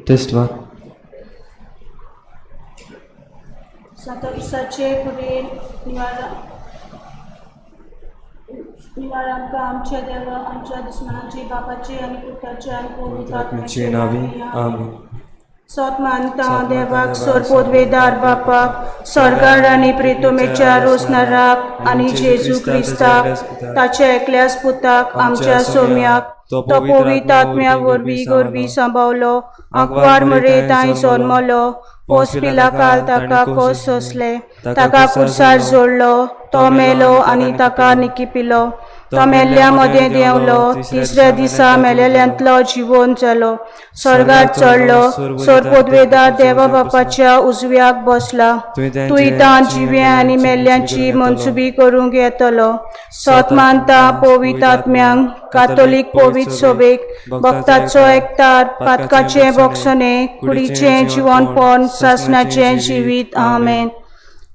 Test 1. सांताक्रुसाचे कुडीन निवार निवार आमकां आमच्या देवा आमच्या दुस्मानाची बापाची आनी पुताची आनी पवित्र आत्म्याचे नावी आमेन. सोत मानता देवाक सोरपोदवेदार बापाक स्वर्गार आनी प्रितुमेच्या रोसनाराक आनी जेजू क्रिस्ताक ताच्या एकल्याच पुताक आमच्या सोम्याक तो पवित्र आत्म्या वरवीं गोरवी सांबावलो आंकवार मरे तांय जल्मलो पोसपिला काल ताका कोस सोंसले ताका कुर्सार जोडलो तो मेलो आनी ताका निकिपिलो तो मेल्ल्या मदें देंवलो तिसऱ्या दिसा मेलेल्यांतलो जिवोन जालो स्वर्गार चडलो सोरपोदवेदार देवा बापाच्या उजव्याक बसला तूं तां जिव्या आनी मेल्ल्यांची मनसुबी करूंक येतलो. सोत मानता पवित्र आत्म्यांक कातोलीक पवित्र सोबेक भक्ताचो एकतार पातकाचें बोगसणें कुडीचें जिवनपण सासणाचें जिवीत. आमेन.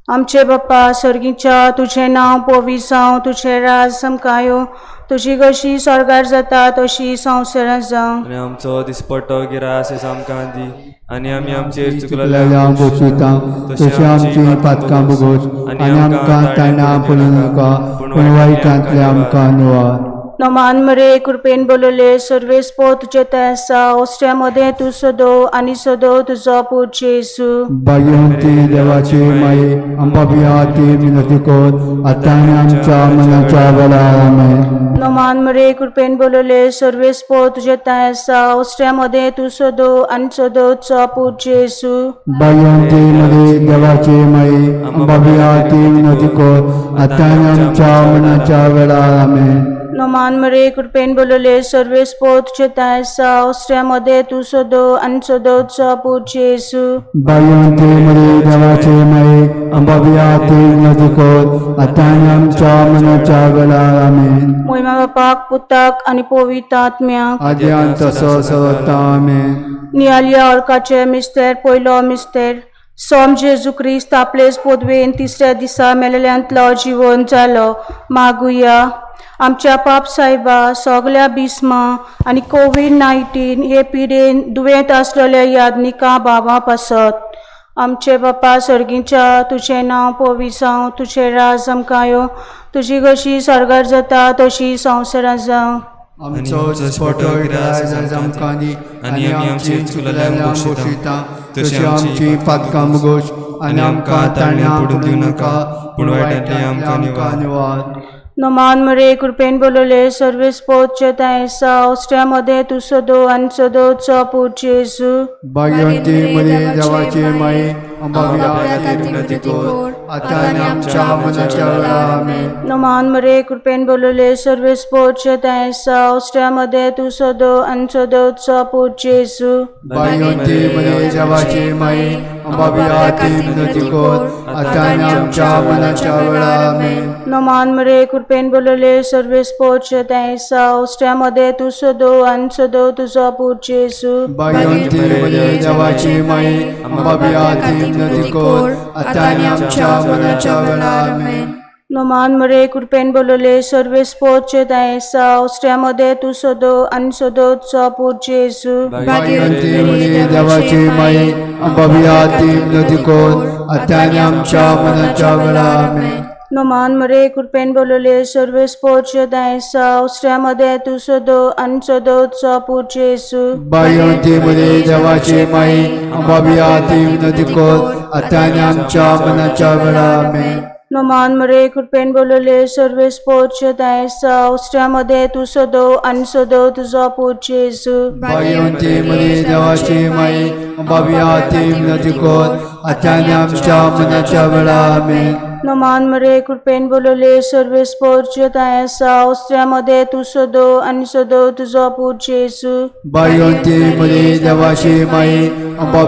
आमचे बाप्पा सर्गीच्या तुजें नांव पवित्र जावं तुजें राज आमकां येवं तुजी कशी स्वर्गार जाता तशी संवसारांत जावं. आनी आमचो दिसपट्टो गिरास हेच आमकां दी आनी आमी आमचेर चुकलेल्या बोगशिता तशी आमची पातकां बोगोस आनी आमकां ताणा पडूं नाका पूण वायटांतले आमकां निवार. नमान मरे कृपेन बोलले सर्वेस पो तुजे थंय आसा ओस्ट्या मदें तूं सदो आनी सदो तुजो पूत जेजू. भाग्यवंती देवाची माई आमकां ती विनंती कर आतां आनी आमच्या मनाच्या वेळार. आमेन. नमान मरे कृपेन बोलले सर्वेस पो तुजे थंय आसा ओस्ट्या मदें तूं सदो आनी सदो तुजो पूत जेजू. भाग्यवंती मरे देवाची माई आमकां ती विनंती कर आतां आनी आमच्या मनाच्या वेळार. आमेन. नमान मरे कृपेन बोलले सर्वेस पो तुजे थंय आसा ओस्ट्या मदें तूं सदो आनी सदो तुजो पूत जेजू. भाग्यवंती मरे देवाची माई आमकां ती विनंती कर आतां आनी आमच्या मनाच्या वेळार. आमेन. मोहिमा बापाक पुताक आनी पवित्र आत्म्याक आदी आनी तसो सदां. आमेन. नियालिया अर्काचे मिस्तेर पयलो मिस्तेर. सोम जेजू क्रिस्त आपलेच पदवेन तिसऱ्या दिसा मेलेल्यांतलो जिवन जालो. मागुया आमच्या पाप सायबा सगल्या बिस्मा आनी कोवीड 19 हे पिडेन दुयेंत आसलेल्या यादनिका बाबा पासत. आमचे बापा सर्गीच्या तुजें नांव पवित्र जावं तुजें राज आमकां येवं तुजी कशी स्वर्गार जाता तशी संवसारांत जावं. आमचो दिसपट्टो गिरास आमकां दी आनी आमची चुकलेल्या बोगशिता तशी आमची पातकां बोगोश आनी आमकां ताण्या पडूं दिवं नाका पूण वायटांतले आमकां निवार. नमान मरे कृपेन बोलले सर्वेस पोचे थंय आसा ओस्ट्या मदें तूं सदो आनी सदो तुजो पूत जेजू. भाग्यवंती मरे देवाची माई आमकां विनंती कर आतां आनी आमच्या मनाच्या वेळार. आमेन. नमान मरे कृपेन बोलले सर्वेस पोचे थंय आसा ओस्ट्या मदें तूं सदो आनी सदो तुजो पूत जेजू. भाग्यवंती मरे देवाची माई आमकां विनंती कर आतां आनी आमच्या मनाच्या वेळार. आमेन. नमान मरे कृपेन बोलले सर्वेस पोचे थंय आसा ओस्ट्या मदें तूं सदो आनी सदो तुजो पूत जेजू. भाग्यवंती मरे देवाची माई आमकां विनंती कर आतां आनी आमच्या मनाच्या वेळार. आमेन. नमान मरे कृपेन बोलले सर्वेस पोचे थंय आसा ओस्ट्या मदें तूं सदो आनी सदो तुजो पूत जेजू. भाग्यवंती मरे देवाची माई आमकां विनंती कर आतां आनी आमच्या मनाच्या वेळार. आमेन. नमान मरे कृपेन बोलले सर्वेस पोचे थंय आसा ओस्ट्या मदें तूं सदो आनी सदो तुजो पूत जेजू. भाग्यवंती मरे देवाची माई आमकां विनंती कर आतां आनी आमच्या मनाच्या वेळार. आमेन. नमान मरे कृपेन बोलले सर्वेस पोचे थंय आसा ओस्ट्या मदें तूं सदो आनी सदो तुजो पूत जेजू. भाग्यवंती मरे देवाची माई आमकां विनंती कर आतां आनी आमच्या मनाच्या वेळार. आमेन. नमान मरे कृपेन बोलले सर्वेस पोचे थंय आसा ओस्ट्या मदें तूं सदो आनी सदो तुजो पूत जेजू. भाग्यवंती मरे देवाची माई आमकां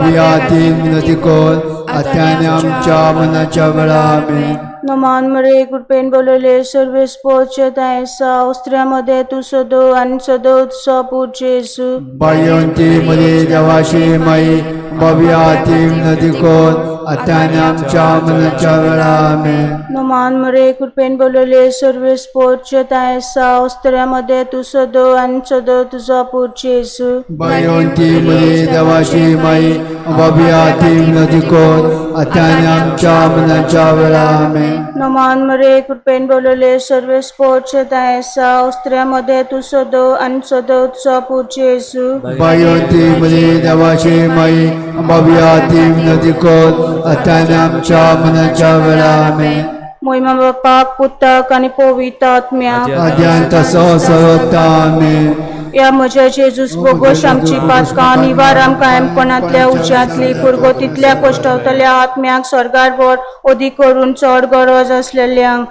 विनंती कर आतां आनी आमच्या मनाच्या वेळार. आमेन. नमान मरे कृपेन बोलवले सर्वेस पोचे आसा स्त्रियामध्ये तूं सदो आनी सदो तुजो पूत जेजू. बायंती मध्ये देवाशी माई बाबया ती नदी कोण आतां आनी आमच्या मनाच्या वेळा. आमेन. नमान मरे कृपेन बोलवले सर्वेस पोचे आसा स्त्रियामध्ये तूं सदो आनी सदो तुजो पूत जेजू. बायंती मध्ये देवाशी माई बाबया ती नदी कोण आतां आनी आमच्या मनाच्या वेळा. आमेन. नमान मरे कृपेन बोलवले सर्वेस पोचे आसा स्त्रियामध्ये तूं सदो आनी सदो तुजो पूत जेजू. बायंती मध्ये देवाशी माई बाबया ती नदी कोण आतां आनी आमच्या मनाच्या वेळा. आमेन. मोहिमा बापाक पुताक आनी पवित्र आत्म्याक. आद्यान तसो सर्वता. आमेन. या म्हज्या जेजूस बोगोश आमची पातकां निवार आमकां कायमपणांतल्या उज्यांतली पुरगोतींतल्या कश्टवतल्या आत्म्याक स्वर्गार व्हर ओदी करून चड गरज आसलेल्यांक.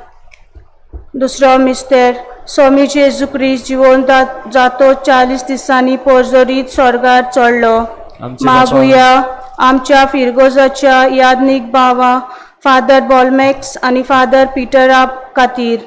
दुसरो मिस्तेर. स्वामी जेजू क्रिस्त जिवन जातो 40 दिसांनी पोरजोरीत स्वर्गार चडलो. आमचे मागुया आमच्या फिरगोजाच्या यादनीक बावा फादर बॉलमॅक्स आनी फादर पिटरा खातीर.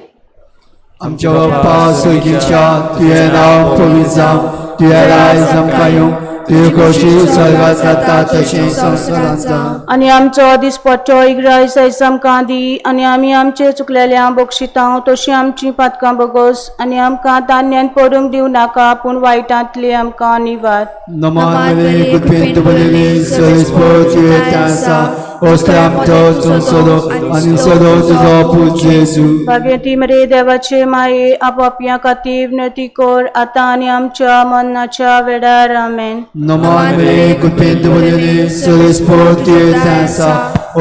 आमच्या बाप्पा स्वर्गीच्या, तुजें नांव पवित्र जावं, तुजें राज आमकां येवं, तुजी खोशी स्वर्गात जाता तशी संवसारांत जावं. आनी आमचो दिसपट्टो इग्रायस आयज आमकां दी आनी आमी आमचे चुकलेल्या बक्षितां तशी आमची पातकां बगोस आनी आमकां धान्यान पडूंक दिवं नाका पूण वायटांतली आमकां निवार. नमान मरे कृपेन तुमलेली सरेस्पो तुवें आसा ओस्ते आमचो तूं सदो आनी सदो तुजो पूत जेजू. भाग्यती मरे देवाचे माये आपापया खातीर विनंती कर आतां आनी आमच्या मरणाच्या वेळार. आमेन. नमान मरे कृपेन तुमलेली सरेस्पो तुवें आसा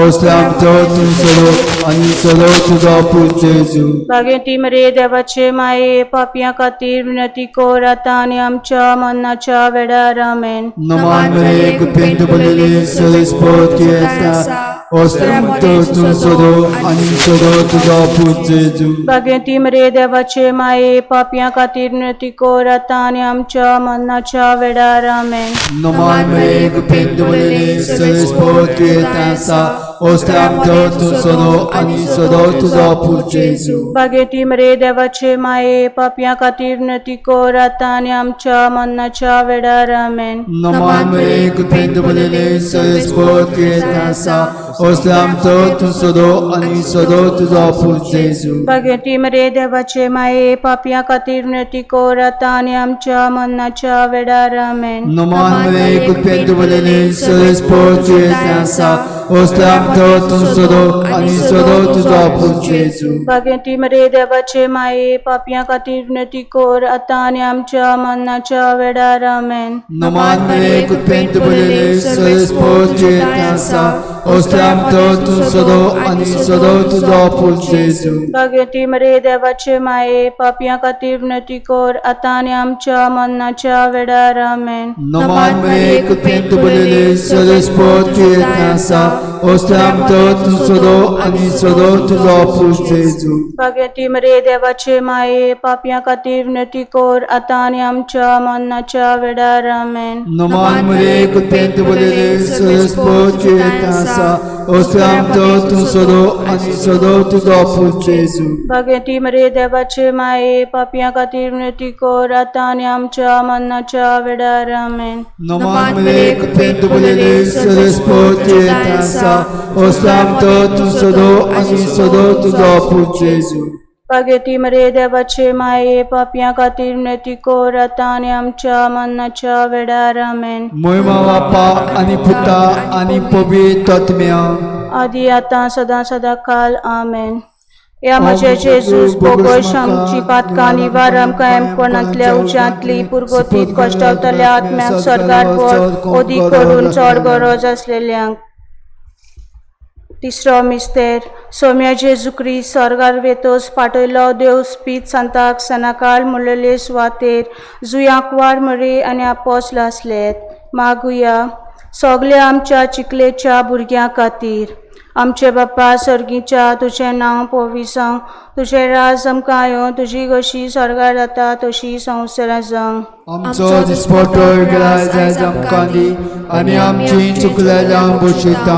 ओस्ते आमचो तूं सदो आनी सदो तुजो पूत जेजू. भाग्यती मरे देवाचे माये पापया खातीर विनंती कर आतां आनी आमच्या मरणाच्या वेळार. आमेन. नमान मरे कृपेन तुमलेली सरेस्पो तुवें आसा ओस्ते आमचो तूं सदो आनी सदो तुजो पूत जेजू. भाग्यती मरे देवाचे माये पापया खातीर विनंती कर आतां आनी आमच्या मरणाच्या वेळार. आमेन. नमान मरे कृपेन तुमलेली सरेस्पो तुवें आसा ओस्ते आमचो तूं सदो आनी सदो तुजो पूत जेजू. भाग्यती मरे देवाचे माये पापया खातीर विनंती कर आतां आनी आमच्या मरणाच्या वेळार. आमेन. नमान मरे कृपेन तुमलेली सरेस्पो तुवें आसा ओस्ते आमचो तूं सदो आनी सदो तुजो पूत जेजू. भाग्यती मरे देवाचे माये पापया खातीर विनंती कर आतां आनी आमच्या मरणाच्या वेळार. आमेन. नमान मरे कृपेन तुमलेली सरेस्पो तुवें आसा ओस्ते आमचो तूं सदो आनी सदो तुजो पूत जेजू. भाग्यती मरे देवाचे माये पापया खातीर विनंती कर आतां आनी आमच्या मरणाच्या वेळार. आमेन. नमान मरे कृपेन तुमलेली सरेस्पो तुवें आसा ओस्ते आमचो तूं सदो आनी सदो तुजो पूत जेजू. भाग्यती मरे देवाचे माये पापया खातीर विनंती कर आतां आनी आमच्या मरणाच्या वेळार. आमेन. नमान मरे कृपेन तुमलेली सरेस्पो तुवें आसा ओस्ते आमचो तूं सदो आनी सदो तुजो पूत जेजू. भाग्यती मरे देवाचे माये पापया खातीर विनंती कर आतां आनी आमच्या मरणाच्या वेळार. आमेन. नमान मरे कृपेन तुमलेली सरेस्पो तुवें आसा ओस्ते आमचो तूं सदो आनी सदो तुजो पूत जेजू. भाग्यती मरे देवाचे माये पापया खातीर विनंती कर आतां आनी आमच्या मरणाच्या वेळार. आमेन. नमान मरे कृपेन तुमलेली सरेस्पो तुवें आसा ओस्ते आमचो तूं सदो आनी सदो तुजो पूत जेजू. भाग्यती मरे देवाचे माये पापया खातीर विनंती कर आतां आनी आमच्या मरणाच्या वेळार. आमेन. मोयमा बापा आनी पुता आनी पवित्र आत्म्या. आदी आतां सदां सदां काल. आमेन. ह्या म्हज्या जेजूस बोगोश आमची पातकां निवार आमकां कायमपणांतल्या उज्यांतली पुरगतीत कश्टावतल्या आत्म्याक स्वर्गार व्हर ओदी करून चड गरज आसलेल्यांक. तिसरो मिस्तेर. सोम्या जेजू क्रिस्त स्वर्गार वेतोस पाटयलो देव स्पीत सांताक सनाकाल म्हणलेले सुवातेर जुयांकवार मरे आनी आपोसल आसलेत. मागुया सगल्या आमच्या चिखलेच्या भुरग्यां खातीर. आमचे बाप्पा सर्गीच्या, तुजें नांव पवित्र जावं, तुजें राज आमकां येवं, तुजी कशी स्वर्गार जाता तशी संवसारांत जावं. आमचो दिसपटो ग्रास आयज आमकां दी आनी आमची चुकलेल्या बोशिता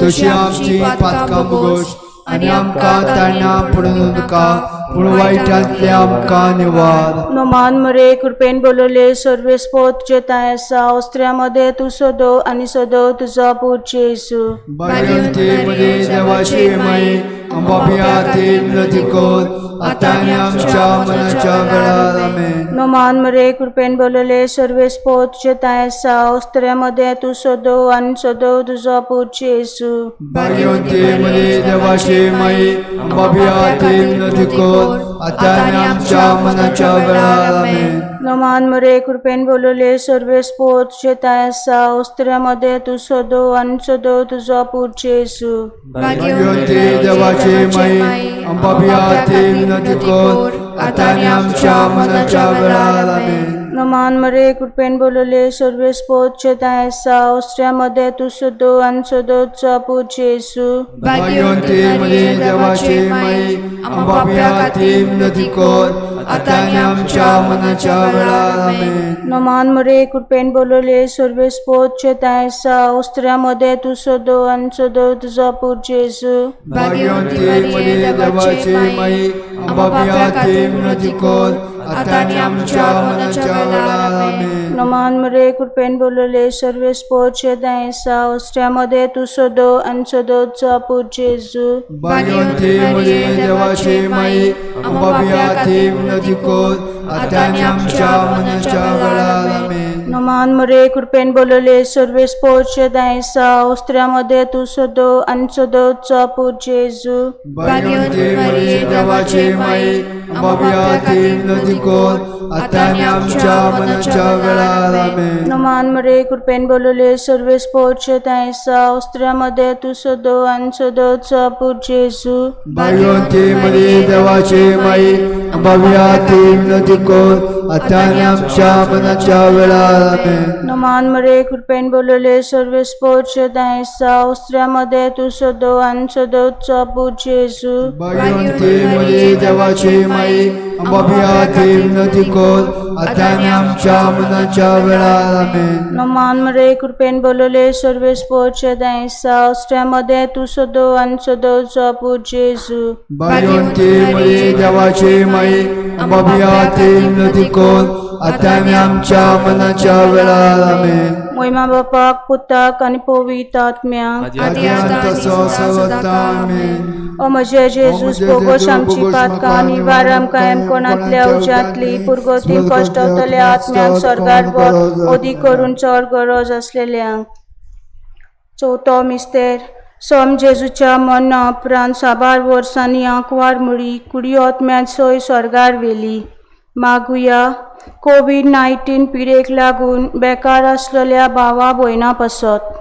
तशी आमची पातकां बोगोश आनी आमकां ताणा पडून नाका, पूण वायटांतले आमकां निवार. नोमान मरे कृपेन बोलवले सर्वेस्पोत जेताय आसा ऑस्ट्रियामध्ये तूं सदो आनी सदो तुजो पूत जेजू. भाग्यवंती मरे देवाची माई, आमच्या खातीर विनंती कर, आतां आनी आमच्या मरणाच्या वेळार. आमेन. नोमान मरे कृपेन बोलवले सर्वेस्पोत जेताय आसा ऑस्ट्रियामध्ये तूं सदो आनी सदो तुजो पूत जेजू. भाग्यवंती मरे देवाची माई, आमच्या खातीर विनंती कर, आतां आनी आमच्या मरणाच्या वेळार. आमेन. नोमान मरे कृपेन बोलवले सर्वेस्पोत जेताय आसा ऑस्ट्रियामध्ये तूं सदो आनी सदो तुजो पूत जेजू. भाग्यवंती देवाची माई, आमच्या खातीर विनंती कर, आतां आनी आमच्या मरणाच्या वेळार. आमेन. नोमान मरे कृपेन बोलवले सर्वेस्पोत जेताय आसा ऑस्ट्रियामध्ये तूं सदो आनी सदो तुजो पूत जेजू. भाग्यवंती मरे देवाची माई, आमच्या खातीर विनंती कर, आतां आनी आमच्या मरणाच्या वेळार. आमेन. नोमान मरे कृपेन बोलवले सर्वेस्पोत जेताय आसा ऑस्ट्रियामध्ये तूं सदो आनी सदो तुजो पूत जेजू. भाग्यवंती मरे देवाची माई, आमच्या खातीर विनंती कर, आतां आनी आमच्या मरणाच्या वेळार. आमेन. नोमान मरे कृपेन बोलवले सर्वेस्पोत जेताय आसा ऑस्ट्रियामध्ये तूं सदो आनी सदो तुजो पूत जेजू. भाग्यवंती मरे देवाची माई, आमच्या खातीर विनंती कर, आतां आनी आमच्या मरणाच्या वेळार. आमेन. नोमान मरे कृपेन बोलवले सर्वेस्पोत जेताय आसा ऑस्ट्रियामध्ये तूं सदो आनी सदो तुजो पूत जेजू. भाग्यवंती मरे देवाची माई, आमच्या खातीर विनंती कर, आतां आनी आमच्या मरणाच्या वेळार. आमेन. नोमान मरे कृपेन बोलवले सर्वेस्पोत जेताय आसा ऑस्ट्रियामध्ये तूं सदो आनी सदो तुजो पूत जेजू. भाग्यवंती मरे देवाची माई, आमच्या खातीर विनंती कर, आतां आनी आमच्या मरणाच्या वेळार. आमेन. नोमान मरे कृपेन बोलवले सर्वेस्पोत जेताय आसा ऑस्ट्रियामध्ये तूं सदो आनी सदो तुजो पूत जेजू. भाग्यवंती मरे देवाची माई, आमच्या खातीर विनंती कर, आतां आनी आमच्या मरणाच्या वेळार. आमेन. नोमान मरे कृपेन बोलवले सर्वेस्पोत जेताय आसा ऑस्ट्रियामध्ये तूं सदो आनी सदो तुजो पूत जेजू. भाग्यवंती मरे देवाची माई, आमच्या खातीर विनंती कर, आतां आनी आमच्या मरणाच्या वेळार. आमेन. मोहिमा बापाक पुताक आनी पवित्र आत्म्याक. आदी तसो सदां. आमेन. ओ म्हजे जेजूस, बोगोश आमची पातकां आनी वाराम कायम कोणांतल्या उज्यांतली पुरगती कश्टवतल्या आत्म्याक स्वर्गार व्हर, ओदी करून चड गरज आसलेल्यांक. चवथो मिस्तेर. सोम जेजूच्या मरणा उपरांत साबार वर्सांनी आंकवार मुळी कुडी आत्म्यान सोय स्वर्गार व्हेली. मागुया कोवीड 19 पिडेक लागून बेकार आसलेल्या भावा भयणा पासत.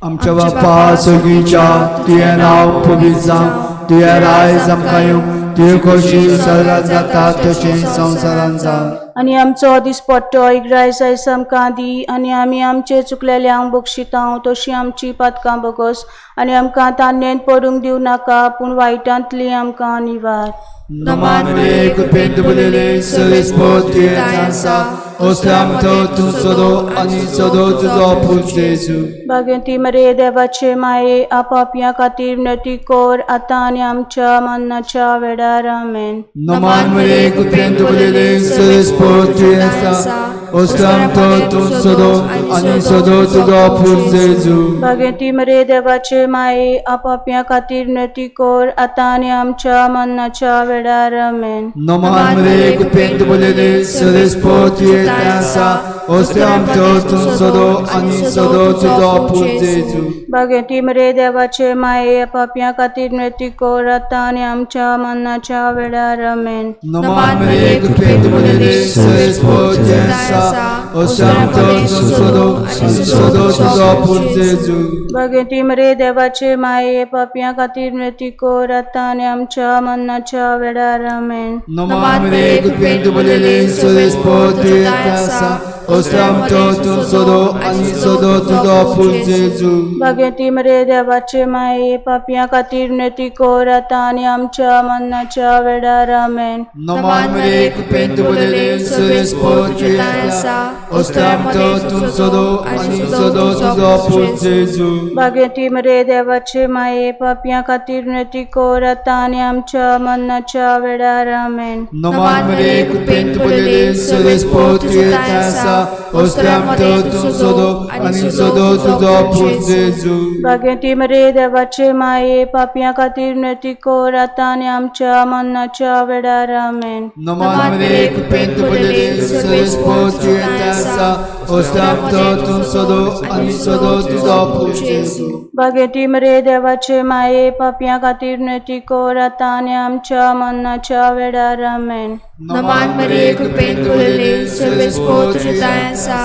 आमच्या बापा सगळीच्या, तुजें नांव पवित्र जावं, तुजें रायज आमकां येवं, तुजी खोशी स्वर्गात जाता तशें संवसारांत जावं. आनी आमचो दिसपट्टो इग्रायज आयज आमकां दी आनी आमी आमचे चुकलेल्यांक बक्षितांव तशी आमची पातकां बगस आनी आमकां तान्नेन पडूंक दिवं नाका पूण वायटांतली आमकां निवार. नमान मरे कृपेन तुबलेले सरेस्पोत तुजें आसा, ओसल्याम तो तूं सदो आनी सदो तुजो पूत जेजू. भाग्यंती मरे देवाचे माये, आपापया खातीर विनंती कर आतां आनी आमच्या मरणाच्या वेळार. आमेन. नमान मरे कृपेन तुबलेले सरेस्पोत तुजें आसा, ओसल्याम तो तूं सदो आनी सदो तुजो पूत जेजू. भाग्यंती मरे देवाचे माये, आपापया खातीर विनंती कर आतां आनी आमच्या मरणाच्या वेळार. आमेन. नमान मरे कृपेन तुबलेले सरेस्पोत तुजें आसा, ओसल्याम तो तूं सदो आनी सदो तुजो पूत जेजू. भाग्यंती मरे देवाचे माये, पापया खातीर विनंती कर आतां आनी आमच्या मरणाच्या वेळार. आमेन. नमान मरे कृपेन तुबलेले सरेस्पोत तुजें आसा, ओसल्याम तो तूं सदो आनी सदो तुजो पूत जेजू. भाग्यंती मरे देवाचे माये, पापया खातीर विनंती कर आतां आनी आमच्या मरणाच्या वेळार. आमेन. नमान मरे कृपेन तुबलेले सरेस्पोत तुजें आसा, ओस्त्रामतो तूं सदो आनी सदो तुजो पूत जेजू. भाग्यती मरे देवाचे माये पापयां खातीर विनंती कर आतां आनी आमच्या मरणाच्या वेळार. आमेन. नमान मरे कृपेन तुबलेले सर्वेस्पोर तुजें आसा ओस्त्रामतो तूं सदो आनी सदो तुजो पूत जेजू. भाग्यती मरे देवाचे माये पापयां खातीर विनंती कर आतां आनी आमच्या मरणाच्या वेळार. आमेन. नमान मरे कृपेन तुबलेले सर्वेस्पोर तुजें आसा ओस्त्रामतो तूं सदो आनी सदो तुजो पूत जेजू. भाग्यती मरे देवाचे माये पापयां खातीर विनंती कर आतां आनी आमच्या मरणाच्या वेळार. आमेन. नमान मरे कृपेन तुबलेले सर्वेस्पोर तुजें आसा ओस्त्रामतो तूं सदो आनी सदो तुजो पूत जेजू. भाग्यती मरे देवाचे माये पापयां खातीर विनंती कर आतां आनी आमच्या मरणाच्या वेळार. आमेन. नमान मरिये कृपेन भरलेले सर्वेस्पोर तुजें आसा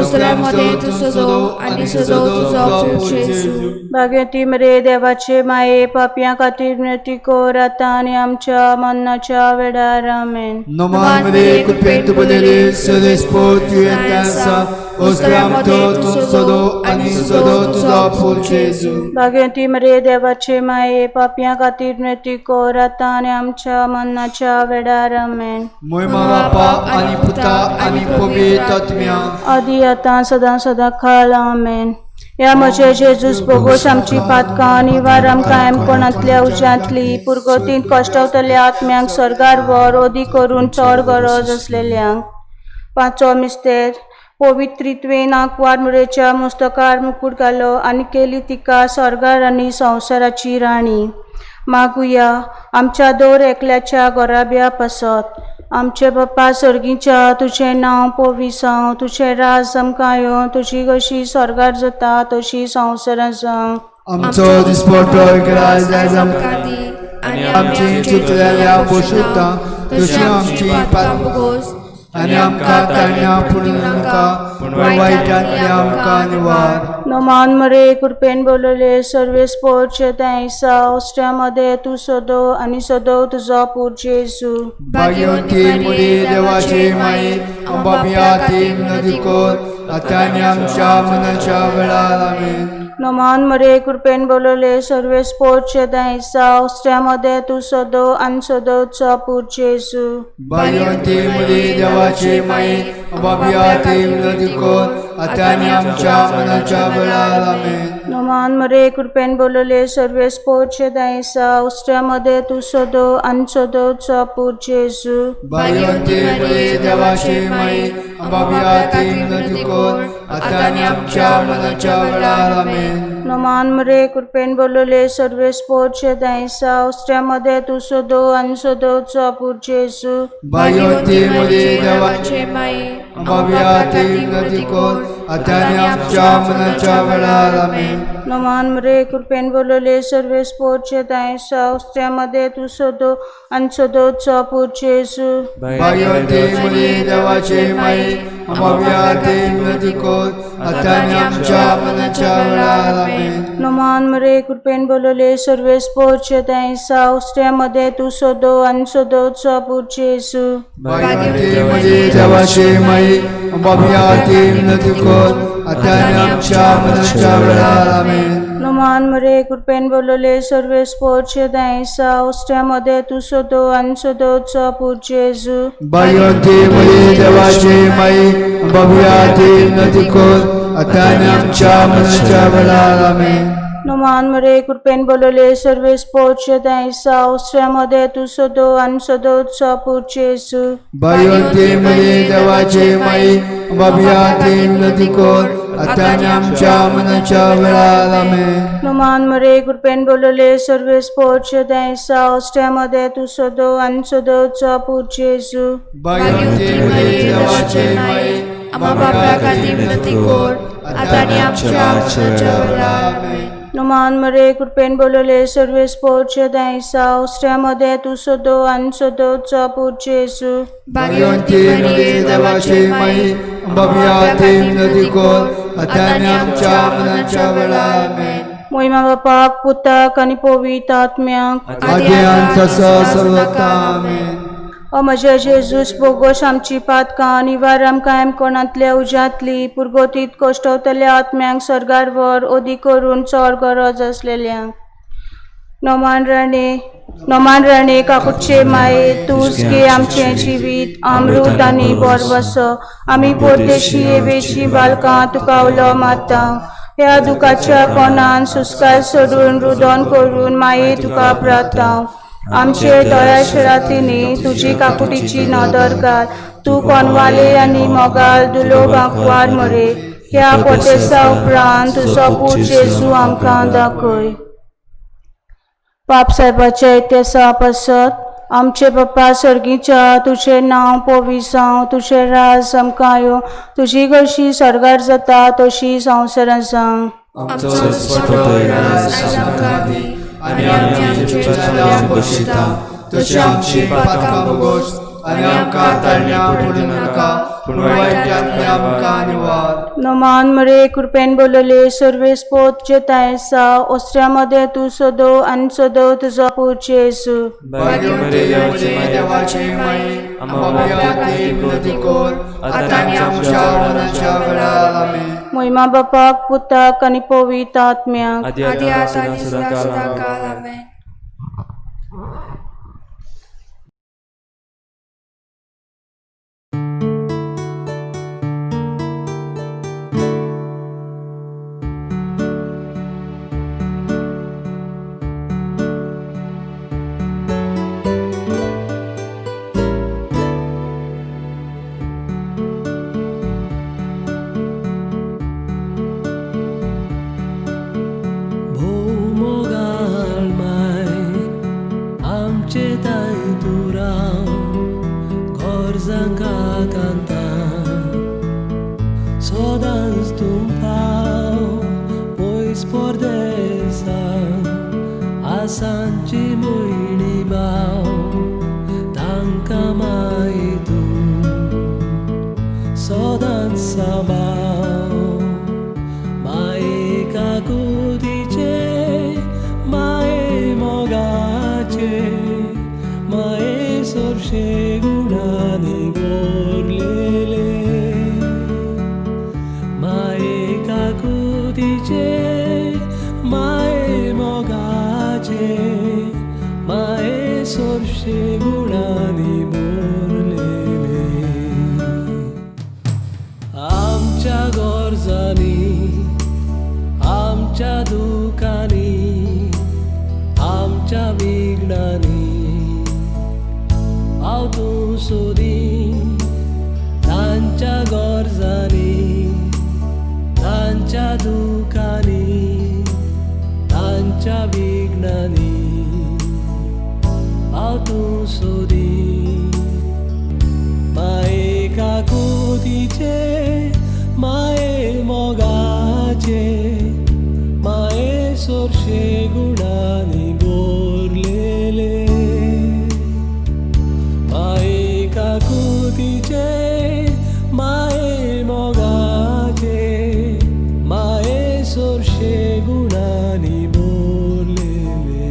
ओस्त्रामध्ये तूं सदो आनी सदो तुजो पूत जेजू. भाग्यती मरे देवाचे माये पापयां खातीर विनंती कर आतां आनी आमच्या मरणाच्या वेळार. आमेन. नमान मरे कृपेन तुबलेले सर्वेस्पोर तुजें आसा ओस्त्रामतो तूं सदो आनी सदो तुजो पूत जेजू. भाग्यती मरे देवाचे माये पापयां खातीर विनंती कर आतां आनी आमच्या मरणाच्या वेळार. आमेन. मोयमा बापा आनी पुता आनी पवित्र आत्म्या. आदी आतां सदां सदां खाल. आमेन. ह्या म्हजे जेजूस बोगोस आमची पातकां आनी वार आमकां कायमपणांतल्या उज्यांतली पुरगतींत कश्टवतल्या आत्म्यांक स्वर्गार व्हर, ओदी करून चड गरज आसलेल्यांक. पांचवो मिस्तेर. पवित्रित्वेन आंकवार मुरेच्या मुस्तकार मुकूट घालो आनी केली तिका स्वर्गार आनी संवसाराची राणी. मागुया आमच्या दर एकल्याच्या घराब्या पासत. आमचे बाप्पा सर्गीच्या, तुजें नांव पविसांव, तुजें राज आमकां येवं, तुजी कशी स्वर्गार जाता तशी संवसारांत जावं. आमचो दिसपटो ग्रास आयज आमकां आमकां दी आनी आमची चुकलेल्या पोशेता तशी आमची पातकां बोगोस आनी आमकां ताण्या पुणू नाका पूण वायटांतल्या आमकां निवार. नमान मरे कृपेन बोलले सर्वेस पोर्चे तांयसा ऑस्ट्रियामध्ये तूं सदो आनी सदो तुजो पूत जेजू. भाग्यवंती मुरी देवाची माई अंबाबिया तीन नदी कोर आतां आनी आमच्या मनाच्या वेळार. आमेन. नमान मरे कृपेन बोलले सर्वेस पोर्चे तांयसा ऑस्ट्रियामध्ये तूं सदो आनी सदो तुजो पूत जेजू. भाग्यवंती मुरी देवाची माई अंबाबिया तीन नदी कोर आतां आनी आमच्या मनाच्या वेळार. आमेन. नमान मरे कृपेन बोलले सर्वेस पोर्चे तांयसा ऑस्ट्रियामध्ये तूं सदो आनी सदो तुजो पूत जेजू. भाग्यवंती मुरी देवाची माई अंबाबिया तीन नदी कोर आतां आनी आमच्या मनाच्या वेळार. आमेन. नमान मरे कृपेन बोलले सर्वेस पोर्चे तांयसा ऑस्ट्रियामध्ये तूं सदो आनी सदो तुजो पूत जेजू. भाग्यवंती मुरी देवाची देवाचे माई अंबाबिया तीन नदी कोर आतां आनी आमच्या मनाच्या वेळार. आमेन. नमान मरे कृपेन बोलले सर्वेस पोर्चे तांयसा ऑस्ट्रियामध्ये तूं सदो आनी सदो तुजो पूत जेजू. भाग्यवंती मुरी देवाची माई अंबाबिया तीन नदी कोर आतां आनी आमच्या मनाच्या वेळार. आमेन. नमान मरे कृपेन बोलले सर्वेस पोर्चे तांयसा ऑस्ट्रियामध्ये तूं सदो आनी सदो तुजो पूत जेजू. भाग्यवंती मुरी देवाची माई अंबाबिया तीन नदी कोर आतां आनी आमच्या मनाच्या वेळार. आमेन. नमान मरे कृपेन बोलले सर्वेस पोर्चे तांयसा ऑस्ट्रियामध्ये तूं सदो आनी सदो तुजो पूत जेजू. भाग्यवंती मुरी देवाची माई अंबाबिया तीन नदी कोर आतां आनी आमच्या मनाच्या वेळार. आमेन. नमान मरे कृपेन बोलले सर्वेस पोर्चे तांयसा ऑस्ट्रियामध्ये तूं सदो आनी सदो तुजो पूत जेजू. भाग्यवंती मुरी देवाची माई अंबाबिया तीन नदी कोर आतां आनी आमच्या मनाच्या वेळार. आमेन. नमान मरे कृपेन बोलले सर्वेस पोर्चे तांयसा ऑस्ट्रियामध्ये तूं सदो आनी सदो तुजो पूत जेजू. भाग्यवंती मुरी देवाची माई आम्हा बाप्या खातीर विनंती कर आतां आनी आमच्या मरणाच्या वेळार. आमेन. नमान मरे कृपेन बोलले सर्वेस पोर्चे तांयसा ऑस्ट्रियामध्ये तूं सदो आनी सदो तुजो पूत जेजू. भाग्यवंती मुरी देवाची माई अंबाबिया तीन नदी कोर आतां आनी आमच्या मनाच्या वेळार. आमेन. मोहिमा बापाक पुताक आनी पवित्र आत्म्याक. आदी आनी तसो सर्वता. आमेन. ओ म्हज्या जेजूस बोगोश आमची पातकां निवार आमकां कोणांतल्या उज्यांतली पुरगोतीत कोश्टवतल्या आत्म्यांक स्वर्गार व्हर ओदी करून चड गरज आसलेल्यांक. नोमान राणे नोमान राणे काकुटचे माये तूच गे आमचें जिवीत अमृत आनी बोरवसो. आमी परदेशी येवेची बालकां तुका उलो मारता. ह्या दुखाच्या कोणान सुस्कार सोडून रुदन करून माये तुका प्रार्थना. आमचे दयाशरातींनी तुजी काकुटीची नदर घाल. तूं कोनवाले आनी मोगाल दुलो बांकवार मरे. ह्या पोटेसा उपरांत तुजो पूत जेजू आमकां दाखय. पाप साहेबाच्या इतिहासा पासत आमचे पप्पा सर्गीच्या तुजें नांव पवित्र जावं, तुजें राज आमकां येवं, तुजी कशी स्वर्गार जाता तशी संवसारांत जावं. आमचो दिसपट्टो राज आमकां दी आनी आमी आमचे चुकल्यांक बक्षिता तशी आमची पातकां भोगोस आनी आमकां ताळण्या पडूं नाका, पूण वायटांतल्यान आमकां निवार. नमान मरे कृपेन बोलले सर्वेस पोत जेताय आसा ओसऱ्या मदें तूं सदो आनी सदो तुजो पूत जेजू. भाग्यवंती देवाची देवाची माये, आम्हा आमच्या खातीर विनंती कर, आतां आनी आमच्या मरणाच्या वेळार. आमेन. मोहिमा बापाक पुताक आनी पवित्र आत्म्याक. आदी आदी आतां आतां आनी सदां सदां सदां सदां काल काल. आमेन. भोव माय आमचे ताय तूं राव गरजांका कांता सदांच तूं पाव पयस परदेसान आसांची भयणी भाव तांकां माय तूं सदांच सांबाळ. माये काकुतीचे माये मोगाचे माये सोरशे गुणांनी गोरलेले. माये काकुतीचे माये मोगाचे माये सोरशे गुणांनी भरलेले. आमच्या गरजांनी आमच्या दुखांनी आमच्या विघ्नांनी हांव तूं सोदी तांच्या गरजांनी तांच्या दुखांनी तांच्या विघ्नांनी हांव तूं सोदी. माये काकुतीचे माये मोगाचे माये सोरशे गुणांनी भरलेले. माये काकुतीचे माये मोगाचे माये सोरशे गुणांनी भरलेले.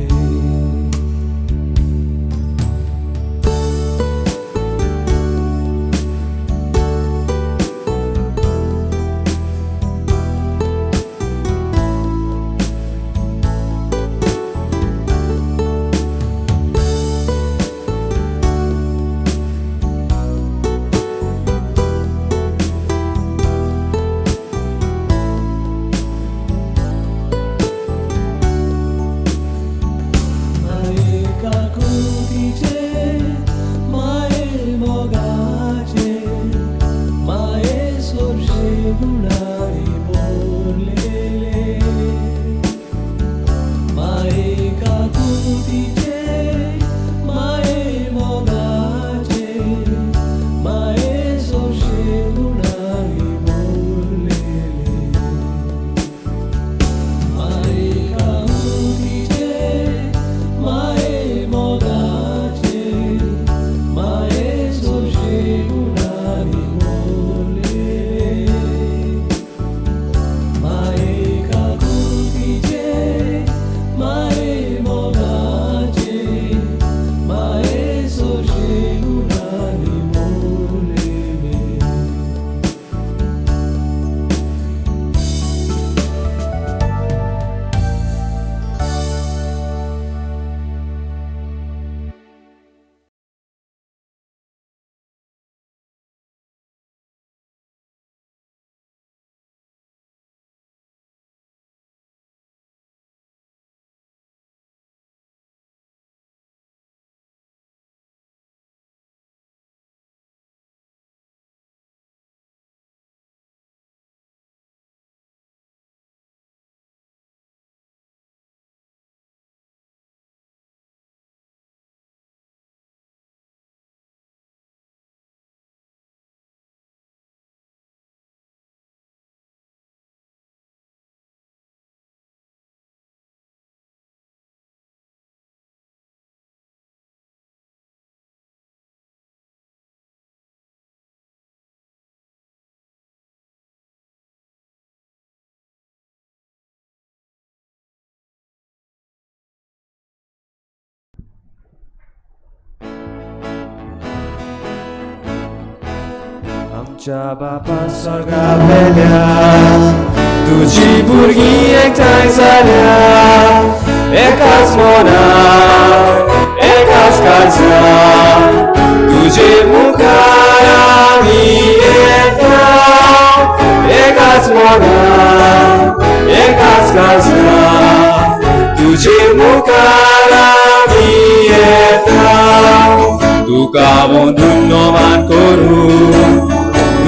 आमच्या बापा स्वर्गा वेल्या तुजी भुरगीं एकठांय जाल्या एकाच मनान एकाच काळजान तुजे मुखार आमी येता एकाच मनान एकाच काळजान तुजे मुखार आमी येता तुका वंदून नमान करूं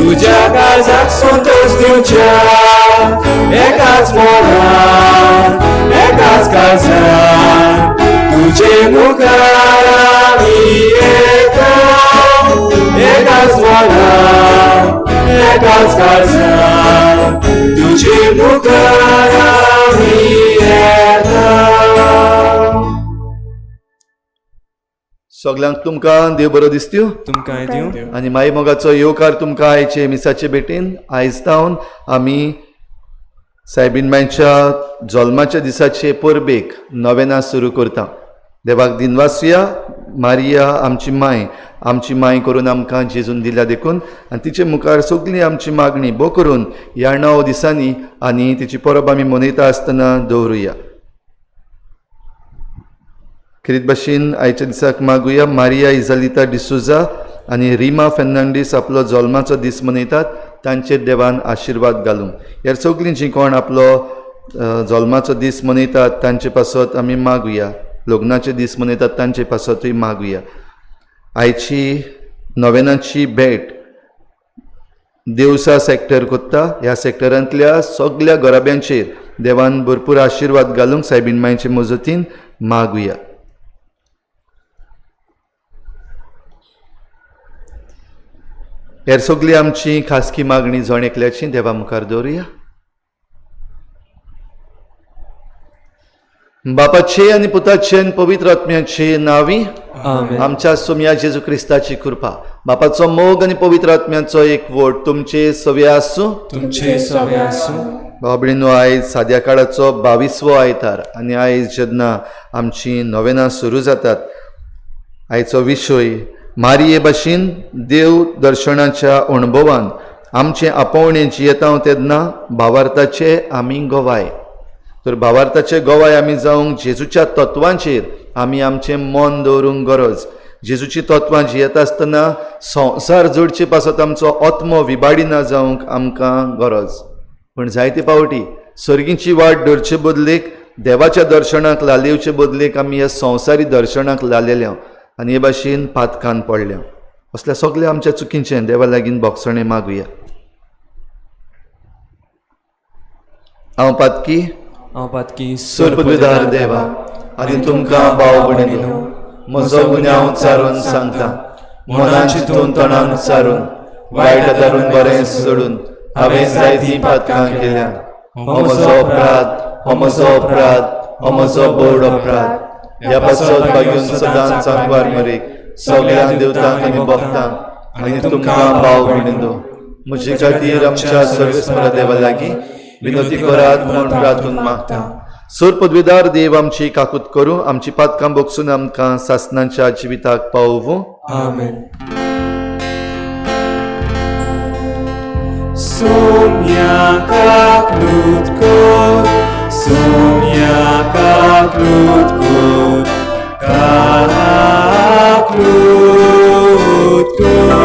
तुज्या काळजाक संतोश दिवच्या एकाच मनान एकाच काळजान तुजे मुखार आमी येता एकाच मनान एकाच काळजान तुजे मुखार आमी येता. सगल्यांक तुमकां देव बरो दिसत्यो तुमकांय दिवं आनी माई मोगाचो येवकार तुमकां आयचे मिसाचे भेटीन. आयज तावन आमी सायबीन मांयच्या जल्माच्या दिसाचे परबेक नवेना सुरू करता. देवाक दिनवासुया. मारिया आमची माय, आमची माय करून आमकां जेजून दिल्या देखून आनी तिचे मुखार सगळी आमची मागणी बो करून ह्या 9 दिसांनी आनी तिची परब आमी मनयता आसतना दवरुया. खेरीत भाशेन आयच्या दिसाक मागुया मारिया इजालिता डिसोजा आनी रिमा फेर्नांडीस आपलो जल्माचो दीस मनयतात, तांचेर देवान आशिर्वाद घालूं. ह्या सगळीं जीं कोण आपलो जल्माचो दीस मनयतात तांचे पासत आमी मागुया. लग्नाचे दीस मनयतात तांचे पासतूय मागुया. आयची नवेनाची भेट देवसा सेक्टर कोत्ता. ह्या सेक्टरांतल्या सगल्या घराब्यांचेर देवान भरपूर आशिर्वाद घालूंक सायबीन मांयचे मजतीन मागुया. हेर सगळी आमची खासगी मागणी जण एकल्याची देवा मुखार दवरुया. बापाचे आनी पुताचे आनी पवित्र आत्म्याचे नांवी आमेन. आमच्या सोमया जेजू क्रिस्ताची कृपा, बापाचो मोग आनी पवित्र आत्म्याचो एक वोट तुमचे सवे आसूं. तुमचे सवे आसूं. बाबडीनो, आयज साद्या काळाचो 22वो आयतार आनी आयज जेन्ना आमची नवेनां सुरू जातात, आयचो विशय मारिये भाशेन देव दर्शनाच्या अणभवान आमचें आपोवणें जियेता तेन्ना भावार्थाचे आमी गवाय. तर भावार्थाचे गवाय आमी जावंक जेजूच्या तत्वांचेर आमी आमचें मन दवरूंक गरज. जेजूची तत्वां जियेता आसतना संवसार जोडचे पासत आमचो आत्मो विबाडी ना जावंक आमकां गरज. पूण जायते फावटी सर्गीची वाट धरचे बदलेक, देवाच्या दर्शनाक लालेवचे बदलेक आमी ह्या संवसारी दर्शनाक लालेल्या आनी हे भाशेन पातकान पडल्या. असल्या सगल्या आमच्या चुकींचें देवा लागीं भोगसणें मागुया. हांव पातकी, हांव पातकी, सर्पद्विदार देवा आनी तुमकां भाव भयणीनो म्हजो गुन्यांव चारून सांगता. मनान चिंतून तोंडान चारून वायट आदारून बरें सोडून हांवें जायतीं पातकां केल्या. हो म्हजो अपराध, हो म्हजो अपराध, हो म्हजो बोड अपराध. ह्या पासत बागेवन सदांच सांगवार मरेक सगळ्या देवतांक आनी भक्तांक आनी तुमकां भाव भयणीनो म्हजे खातीर आमच्या सर्वेस्परा देवा लागीं विनोती करात म्हूण प्रार्थून मागता. सोर पदवीदार देव आमची काकूत करूं, आमची पातकां बोगसून आमकां सासनाच्या जिविताक पावोवं. आमेन. सोम्या काकलूत कोर, सोम्या काकलूत कोर, काकलूत कोर.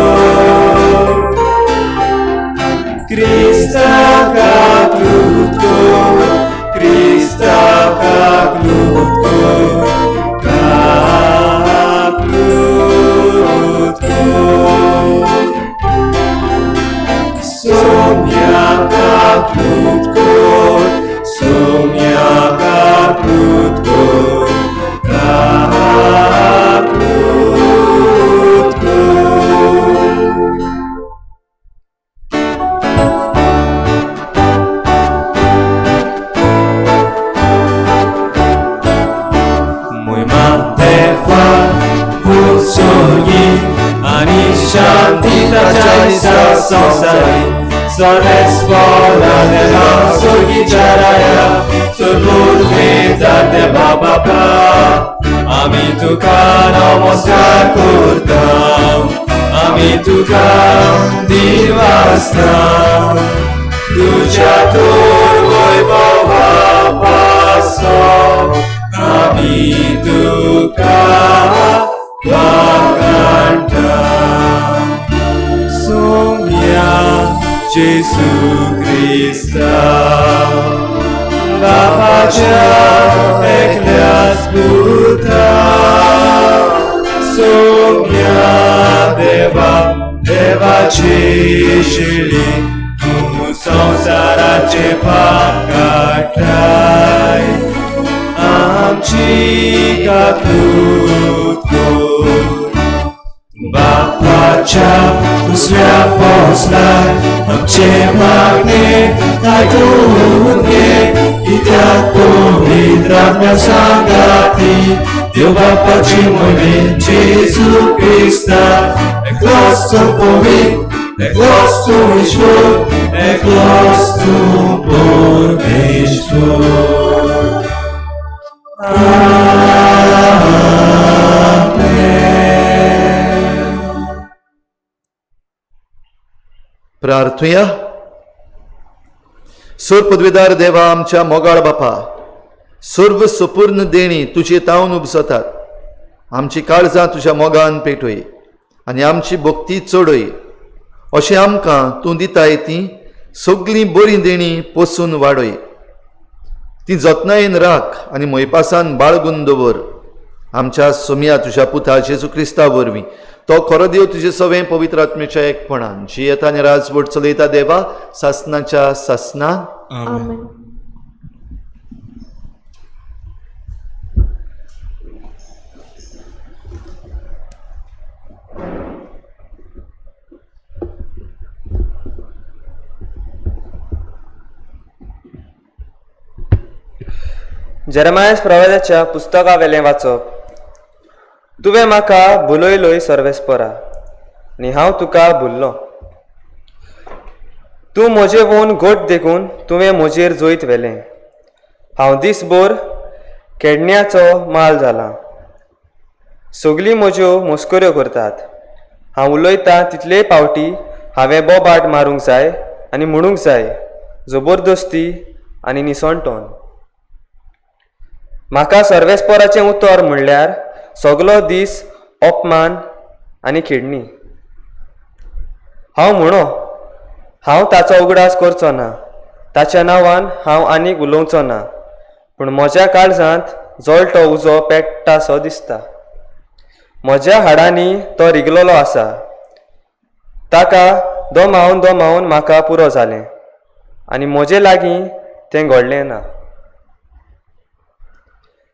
क्रिस्ता काकलूत कोर, क्रिस्ता काकलूत कोर, काकलूत कोर. सोम्या काकलूत कोर, सोम्या काकलूत कोर, काकलूत कोर. मोहिमा देवा पुसोगी आनी शांती ताच्या दिसा संवसारी सर्वेस्परा देवा स्वर्गीच्या राया सर्वोर्वेदा देवा बापा आमी तुका नमस्कार करता, आमी तुका दिनवासता तुज्या तोर वैभवा पासो आमी तुका वाखाणटा सोम्या जेजू क्रिस्ता बापाच्या एकल्याच पुता सोम्या देवा देवाची शिली तूं संवसाराचे पाप काडटाय आमची काकूत कर. बापाच्या दुसऱ्या पोसलाय आमचे मागणे आयकून घे कित्याक पवित्र आत्म्या सांगाती देव बापाची मोहिमे जेजू क्रिस्ता एकलोच तूं पवित्र एकलोच तूं ईश्वर एकलोच तूं परमेश्वर. प्रार्थुया. सूर पदवीदार देवा आमच्या मोगाळ बापा, सर्व सुपूर्ण देणी तुजे तावन उपसतात. आमची काळजां तुज्या मोगान पेटय आनी आमची भक्ती चडय अशें आमकां तूं दिताय ती सगळीं बरीं देणीं पोसून वाडय. ती जतनायेन राख आनी मोयपासान बाळगून दवर. आमच्या सोमया तुज्या पुता जेजू क्रिस्ता वरवीं तो खरो देव तुजे सवें पवित्र आत्मेच्या एकपणान जियेता आनी राजवट चलयता देवा सासनाच्या सासना. आमेन. जेरेमायस प्रवादाच्या पुस्तकावेलें वाचप. तुवें म्हाका भुलयलोय सर्वेस्परा आनी हांव तुका भुल्लो. तूं म्हजे वोन घट देखून तुवें म्हजेर जैत व्हेलें. हांव दीसभर केडण्याचो माल जाला. सगळीं म्हज्यो मस्कऱ्यो करतात. हांव उलयतां तितलेय पावटी हांवें बोबाट मारूंक जाय आनी म्हणूंक जाय जबरदस्ती आनी निसणटोन. म्हाका सर्वेस्पराचें उतर म्हणल्यार सगलो दीस अपमान आनी खिडणी. हांव म्हणो हांव ताचो उगडास करचो ना, ताच्या नांवान हांव आनीक उलोवचो ना, पूण म्हज्या काळजांत जळटो उजो पेट्टासो दिसता. म्हज्या हाडांनी तो रिगलेलो आसा. ताका दमावन दमावन म्हाका पुरो जालें आनी म्हजे लागीं तें घडलें ना.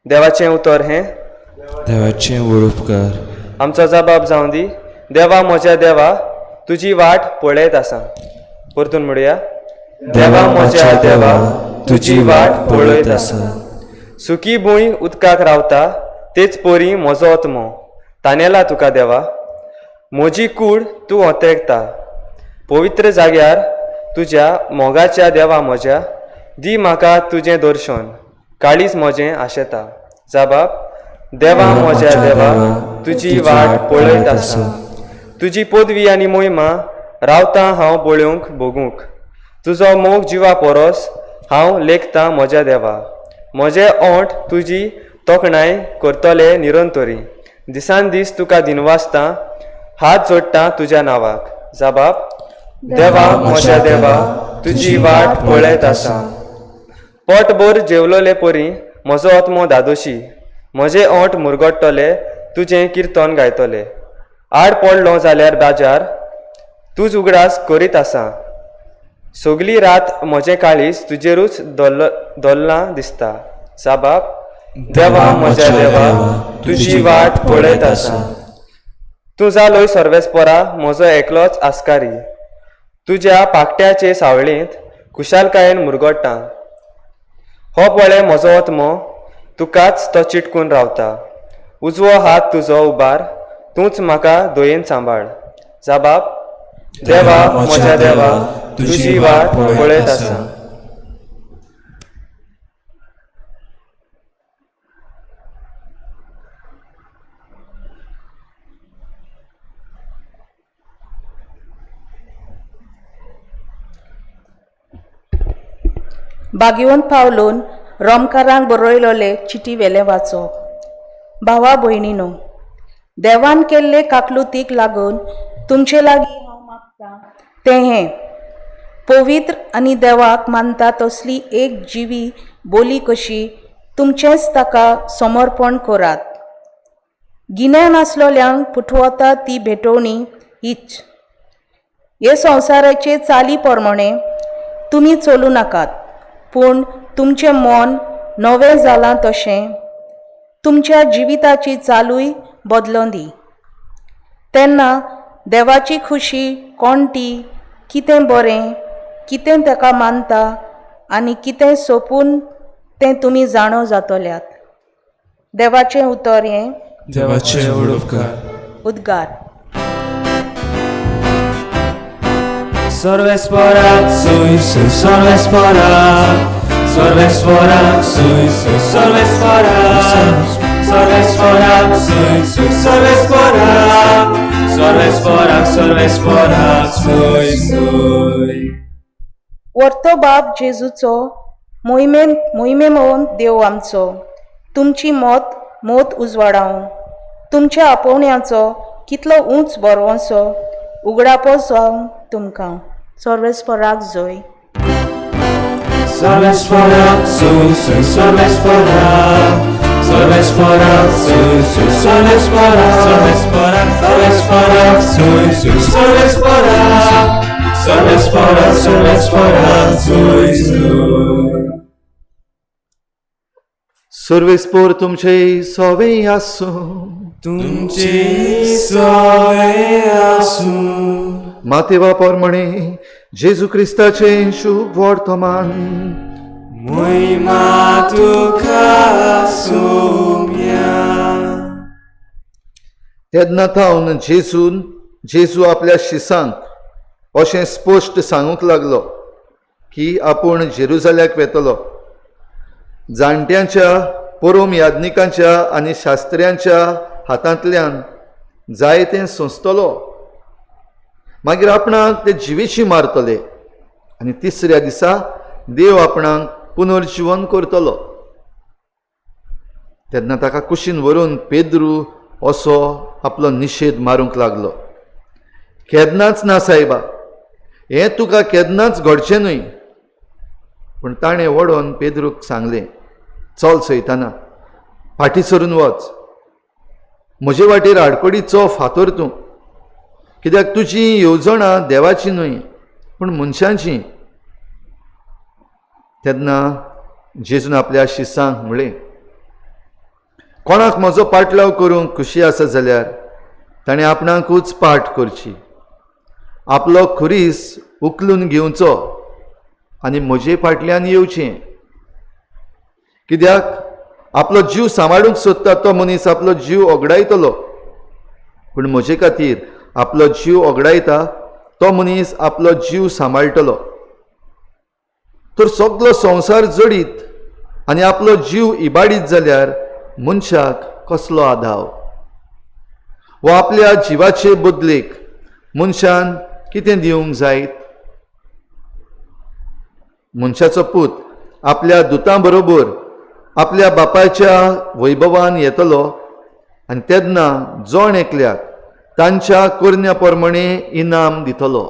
देवाचें उतर हें. देवाचें व्हड उपकार. आमचो जबाब जावं दी. देवा म्हज्या देवा, तुजी वाट पळयत आसा. परतून म्हणुया. देवा म्हज्या देवा, तुजी वाट पळयत आसा. सुकी भूंय उदकाक रावता तेच परी म्हजो आत्मो तानेला तुका देवा. म्हजी कूड तूं ओतेकता पवित्र जाग्यार तुज्या मोगाच्या देवा म्हज्या, दी म्हाका तुजें दर्शन, काळीज म्हजें आशेता. जाबाब. देवा म्हज्या देवा, तुजी वाट पळयत आसा. तुजी पदवी आनी मोहिमा रावता हांव पळोवंक भोगूंक. तुजो मोग जिवा परस हांव लेखतां म्हज्या देवा. म्हजे ओंठ तुजी तोखणाय करतले निरंतरी. दिसान दीस तुका दिनवासता, हात जोडटा तुज्या नांवाक. जाबाब. देवा म्हज्या देवा, तुजी वाट पळयत आसा. पोटभर जेवलोले परी म्हजो आत्मो धादोशी. म्हजे ओंठ मुरगट्टले तुजें किर्तन गायतले. आड पडलो जाल्यार बाजार तूंच उगडास करीत आसा. सगली रात म्हजें काळीज तुजेरूच दल्लां दिसता. जाबाब. देवा म्हज्या देवा, तुजी वाट पळयत आसा. तूं जालोय सर्वेस्परा म्हजो एकलोच आस्कारी. तुज्या पाकट्याचे सावळेंत खुशालकायेन मुरगट्टा. हो पळय म्हजो आत्मो तुकाच तो चिटकून रावता. उजवो हात तुजो उबार, तूंच म्हाका दयेन सांबाळ. जाबाब. देवा म्हज्या देवा, तुजी वाट पळयत आसा. बागेवन पावलून रोमकारांक बरयलोले चिटी वेलें वाचप. भावा भयणीनो, देवान केल्ले काकलुतीक लागून तुमचे लागीं हांव मागतां तें हें, पवित्र आनी देवाक मानता तसली एक जिवी बोली कशी तुमचेंच ताका समर्पण करात. गिन्यान आसलोल्यांक पुटवता ती भेटवणी हीच. हे संवसाराचे चाली प्रमाणे तुमी चलूं नाकात, पूण तुमचें मन नवें जालां तशें तुमच्या जिविताची चालूय बदलों दी. तेन्ना देवाची खुशी कोण ती, कितें बरें, कितें ताका मानता आनी कितें सोंपून तें तुमी जाणो जातल्यात. देवाचें उतर हें. देवाचे व्हड उपकार. उद्गार. Sorvespora, sui, sui, sorvespora. Sorvespora, sui, sui, sorvespora. Sorvespora, sui, sui, sorvespora. Sorvespora, sorvespora, sui, sui. वर्तो बाप जेजूचो मोहिमेन मोहिमेमोवन देव आमचो तुमची मत मोत उजवाडावं, तुमच्या आपोवण्याचो कितलो उंच बरवंसो उगडापो जावं तुमकां. सर्वेस्पराक जोय. Sorvespora, sui, sui, sorvespora. Sorvespora, sui, sui, sorvespora. Sorvespora, sorvespora, sui, sui, sorvespora. Sorvespora, sorvespora, sui, sui. सर्वेस्पोर तुमचे सोवे आसूं. तुमचे सोवे आसूं. मातेवा प्रमाणे जेजू क्रिस्ताचें शुभ वर्तमान. मोहिमा तुका सोम्या. तेन्ना थावन जेजू आपल्या शिसांक अशें स्पश्ट सांगूंक लागलो की आपूण जेरुजाल्याक वेतलो, जाणट्यांच्या, परोम याज्ञिकांच्या आनी शास्त्र्यांच्या हातांतल्यान जायतें सोंसतलो, मागीर आपणाक ते जिवेशी मारतले आनी तिसऱ्या दिसा देव आपणाक पुनर्जिवन करतलो. तेन्ना ताका कुशीन व्हरून पेद्रू असो आपलो निशेध मारूंक लागलो, केन्नाच ना सायबा, हें तुका केन्नाच घडचें न्हय. पूण ताणें वडोवन पेद्रूक सांगलें, चल सैताना, फाटीं सरून वच, म्हजे वाटेर आडकडीचो फातर तूं, कित्याक तुजी येवजणां देवाची न्हय पूण मनशांची. तेन्ना जेजून आपल्या शिसांक म्हळें, कोणाक म्हजो पाटलाव करूंक खुशी आसा जाल्यार ताणें आपणाकूच पाठ करची, आपलो खुरीस उखलून घेवचो आनी म्हजे फाटल्यान येवचें. कित्याक आपलो जीव सांबाळूंक सोदता तो मनीस आपलो जीव ओगडायतलो, पूण म्हजे खातीर आपलो जीव ओगडायता तो मनीस आपलो जीव सांबाळटलो. तर सगलो संवसार जडीत आनी आपलो जीव इबाडीत जाल्यार मनशाक कसलो आदाव? वा आपल्या जिवाचे बदलेक मनशान कितें दिवंक जायत? मनशाचो पूत आपल्या दुतां बरोबर आपल्या बापायच्या वैभवान येतलो आनी तेन्ना जण एकल्याक तांच्या करण्या प्रमाणे इनाम दितलो.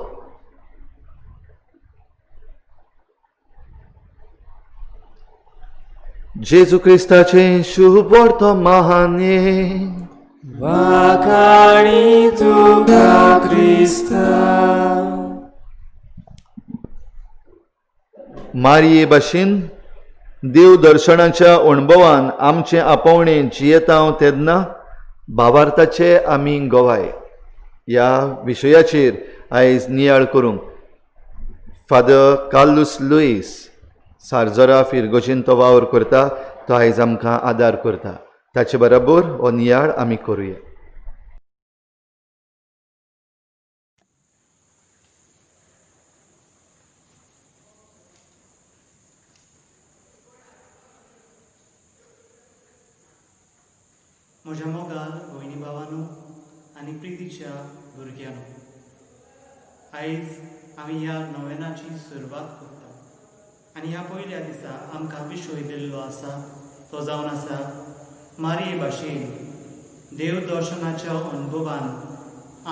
जेजू क्रिस्ताचें शुभ वर्तमान. वाखाणी तुका क्रिस्ता. मारये भाशेन देव दर्शनाच्या अणभवान आमचें आपोवणें जियेतांव तेन्ना भावार्थाचे आमी गवाय ह्या विशयाचेर आयज नियाळ करूंक फादर कार्लूस लुईस सारजोरा फिरगोजीन तो वावर करता, तो आयज आमकां आदार करता. ताचे बरोबर हो नियाळ आमी करुया. म्हज्या मोगाल भयणी भावानू आनी प्रितीच्या भुरग्यांनो, आयज आमी ह्या नोवेनाची सुरवात करता. आनी ह्या पयल्या दिसा आमकां विशय दिल्लो आसा तो जावन आसा मारये भाशेन देव दर्शनाच्या अनुभवान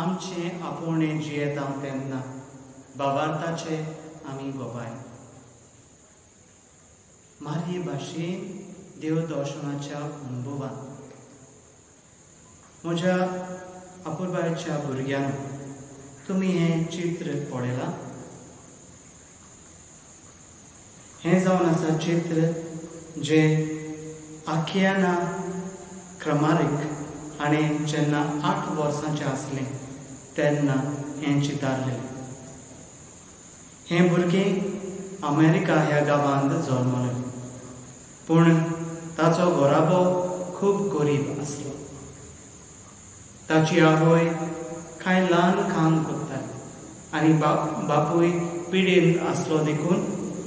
आमचें आपोवणें जियेता तेन्ना भावार्थाचे आमी गोवाय. मारये भाशेन देव दर्शनाच्या अनुभवान. म्हज्या अपुरबायेच्या भुरग्यांक तुमी हें चित्र पळयलां? हें जावन आसा चित्र जें आखियाना क्रमारीक हाणें जेन्ना 8 वर्सांचें आसलें तेन्ना हें चितारलें. हें भुरगें अमेरिका ह्या गांवांत जल्मलें, पूण ताचो घराबो खूब गरीब आसलो. ताची आवय कांय ल्हान काम करताली आनी बापूय पिडेन आसलो देखून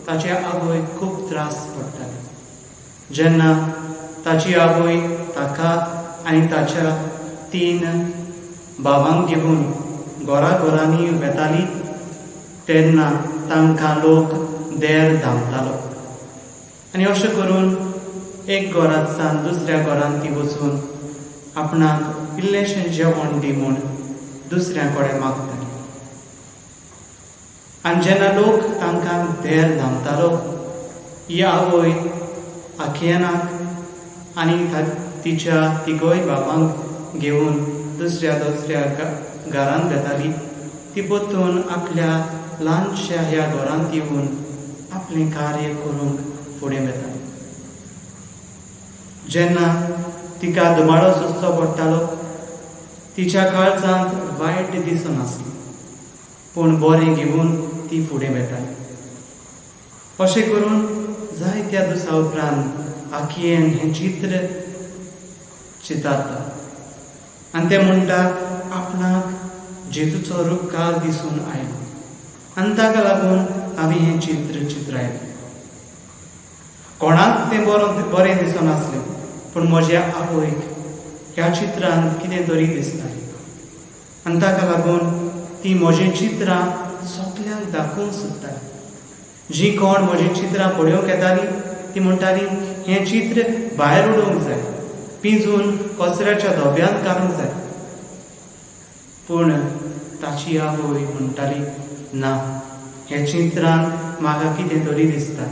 ताचे आवय खूब त्रास पडटाले. जेन्ना ताची आवय ताका आनी ताच्या 3 भावांक घेवन घरा घरांनी वेताली तेन्ना तांकां लोक देर धांपतालो आनी अशें करून एक घरांत सावन दुसऱ्या घरांत ती वचून आपणाक इल्लेशें जेवण दी म्हूण दुसऱ्या कडेन मागताली. आनी जेन्ना लोक तांकां देर धांपतालो ही आवय आखियानाक आनी तिच्या तिगोय बाबांक घेवन दुसऱ्या दुसऱ्या घरांत वेताली. ती परतून आपल्या ल्हानश्या ह्या घरांत येवन आपलें कार्य करूंक फुडें वेताली. जेन्ना तिका धुमाळो सोंसचो पडटालो तिच्या काळजांत वायट दिसनासलें, पूण बरें घेवन ती फुडें वेताली. अशें करून जायत्या दिसा उपरांत आखियेन हें चित्र चितारता आनी तें म्हणटा आपणाक जेजूचो रुपकार दिसून आयलो आनी ताका लागून हांवें हें चित्र चित्रायलें. कोणाक तें बरें दिसनासलें, पूण म्हज्या आवयक ह्या चित्रांत कितें तरी दिसतालें आनी ताका लागून ती म्हजीं चित्रां सगल्यांक दाखोवंक सोदताली. जीं कोण म्हजीं चित्रां पळोवंक येतालीं ती म्हणटाली हें चित्र भायर उडोवंक जाय, पिंजून कचऱ्याच्या धोब्यांत घालूंक जाय. पूण ताची आवय म्हणटाली ना, हें चित्रान म्हाका कितें तरी दिसता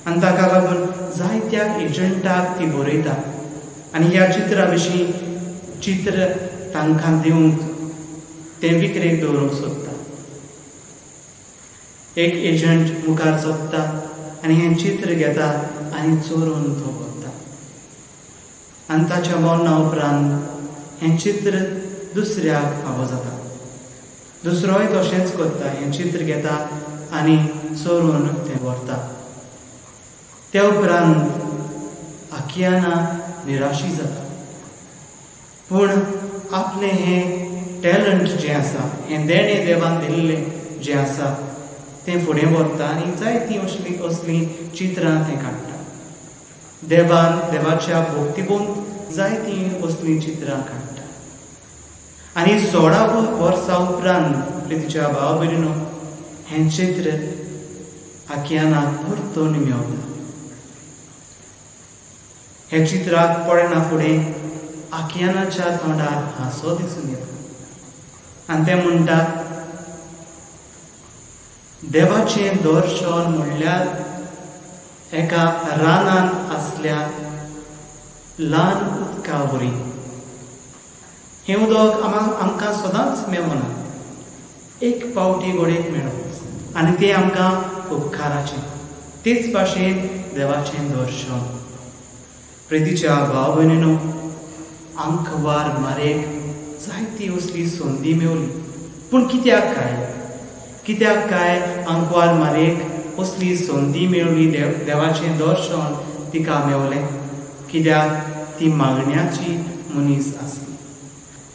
आनी ताका लागून जायत्या एजंटाक ती बरयता आनी ह्या चित्रा विशीं चित्र तांकां दिवंक तें विक्रेक दवरूंक सोदता. एक एजंट मुखार सोदता आनी हें चित्र घेता आनी चोरून तो व्हरता आनी ताच्या मरणा उपरांत हें चित्र दुसऱ्याक फावो जाता. दुसरोय तशेंच करता, हें चित्र घेता आनी चोरून तें व्हरता. त्या उपरांत आखियाना निराशी जाता, पूण आपलें हें टॅलंट जें आसा, हें देणें देवान दिल्लें जें आसा तें फुडें व्हरता आनी जायतीं असलीं असलीं चित्रां तें काडटा. देवान देवाच्या भोक्तीबोंत जायतीं असलीं चित्रां काडटा आनी 16 वर्सां उपरांत प्रितीच्या भाव भयणीनो हें चित्र आखियानाक परतून मेवता. हें चित्राक पळयना फुडें आखियानाच्या तोंडार हांसो दिसून येता आनी तें म्हणटा देवाचें दर्शन म्हणल्यार एका रानान आसल्या ल्हान उदका वरी. हें उदक आमकां सदांच मेळना, एक पावटी गोडेक मेळत आनी तें आमकां उपकाराचें. तेच भाशेन देवाचें दर्शन. प्रितीच्या भाव भयणीनो, आंकवार मारेक जायती असली संदी मेवली, पूण कित्याक काय आंकवार मारेक असली संदी मेवली, देवाचें दर्शन तिका मेवलें? कित्याक ती मागण्याची मनीस आसली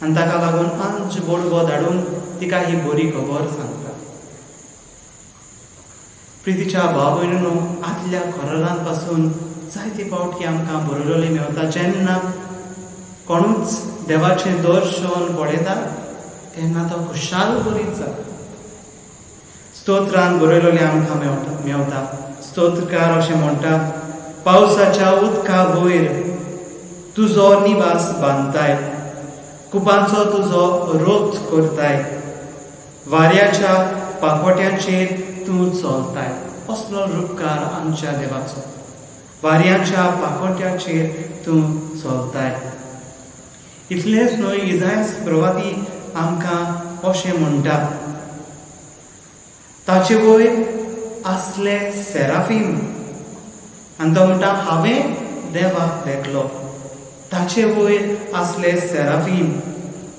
आनी ताका लागून आंज बोडगो धाडून तिका ही बरी खबर सांगता. प्रितीच्या भाव भयणीनो, आदल्या खोरारां पासून जायते फावटी आमकां बरयलें मेवता, जेन्ना कोणूच देवाचें दर्शन पळयता तेन्ना तो खुशाल बरीत जाता. स्तोत्रान बरयलेलें आमकां मेवता. स्तोत्रकार अशें म्हणटा, पावसाच्या उदका वयर तुजो निवास बांदताय, कुपांचो तुजो रोच करताय, वाऱ्याच्या पाखोट्यांचेर तूं चलताय. असलो रुपकार आमच्या देवाचो. वाऱ्याच्या पाखोट्याचेर तूं चलताय. इतलेंच न्हय, इजायस प्रवादी आमकां अशें म्हणटा, ताचे वयर आसले सेराफीम, आनी तो म्हणटा हांवें देवाक देखलो. ताचे वयर आसले सेराफीम,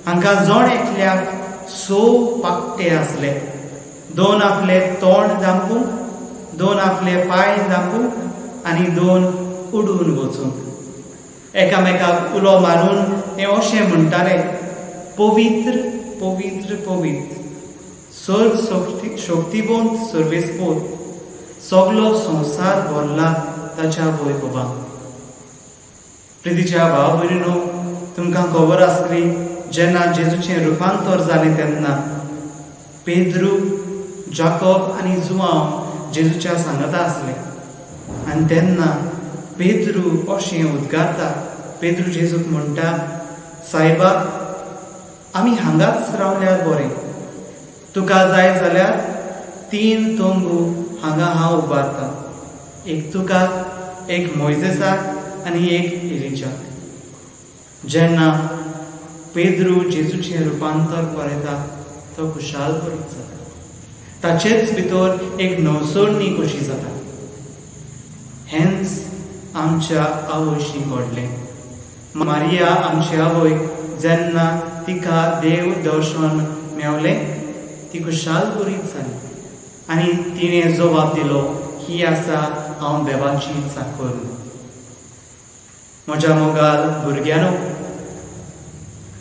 हांकां जण एकल्याक 6 पाकटे आसले, 2 आपले तोंड दामपूंक, 2 आपले पांय दामपूंक आनी 2 उडून वचूंक. एकामेकाक उलो मारून ते अशें म्हणटाले, पवित्र पवित्र पवित्र सर्व शक्तिवंत सर्वेस्पोर, सगलो संवसार भरला ताच्या वैभवान. प्रितीच्या भाव भयणीनो, तुमकां खबर आसली जेन्ना जेजूचें रुपांतर जालें तेन्ना पेद्रू, जाकोब आनी जुआंव जेजूच्या सांगाता आसले. आनी तेन्ना पेद्रू अशें उद्गारता, पेद्रू जेजूक म्हणटा, सायबा आमी हांगाच रावल्यार बरें, तुका जाय जाल्यार 3 तंबू हांगा हांव उबारता, एक तुका, एक मोयजेसाक आनी एक एलिजाक. जेन्ना पेद्रू जेजूचें रुपांतर पळयता तो खुशाल करीत जाता, ताचेच भितर एक नवसरणी कशी जाता. हेंच आमच्या आवयशी घडलें. मारिया आमची आवय जेन्ना तिका देव दर्शन मेवलें ती खुशाल करीत जाली आनी तिणें जबाब दिलो, ही आसा हांव देवाची चाकर. म्हज्या मोगाल भुरग्यांनो,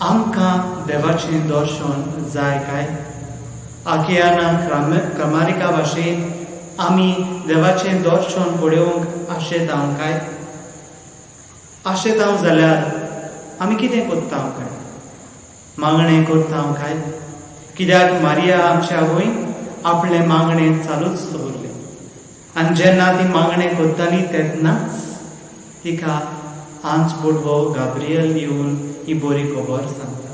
आमकां देवाचें दर्शन जाय काय? आकियाना क्रमारिका भाशेन आमी देवाचें दर्शन पळोवंक आशेतां काय? आशेतां जाल्यार आमी कितें करता काय? मागणें करता काय? कित्याक मारिया आमच्या आवयन आपलें मागणें चालूच दवरलें आनी जेन्ना ती मागणें करताली तेन्नाच तिका आंज बोडवो गाब्रियल येवन ही बरी खबर सांगता.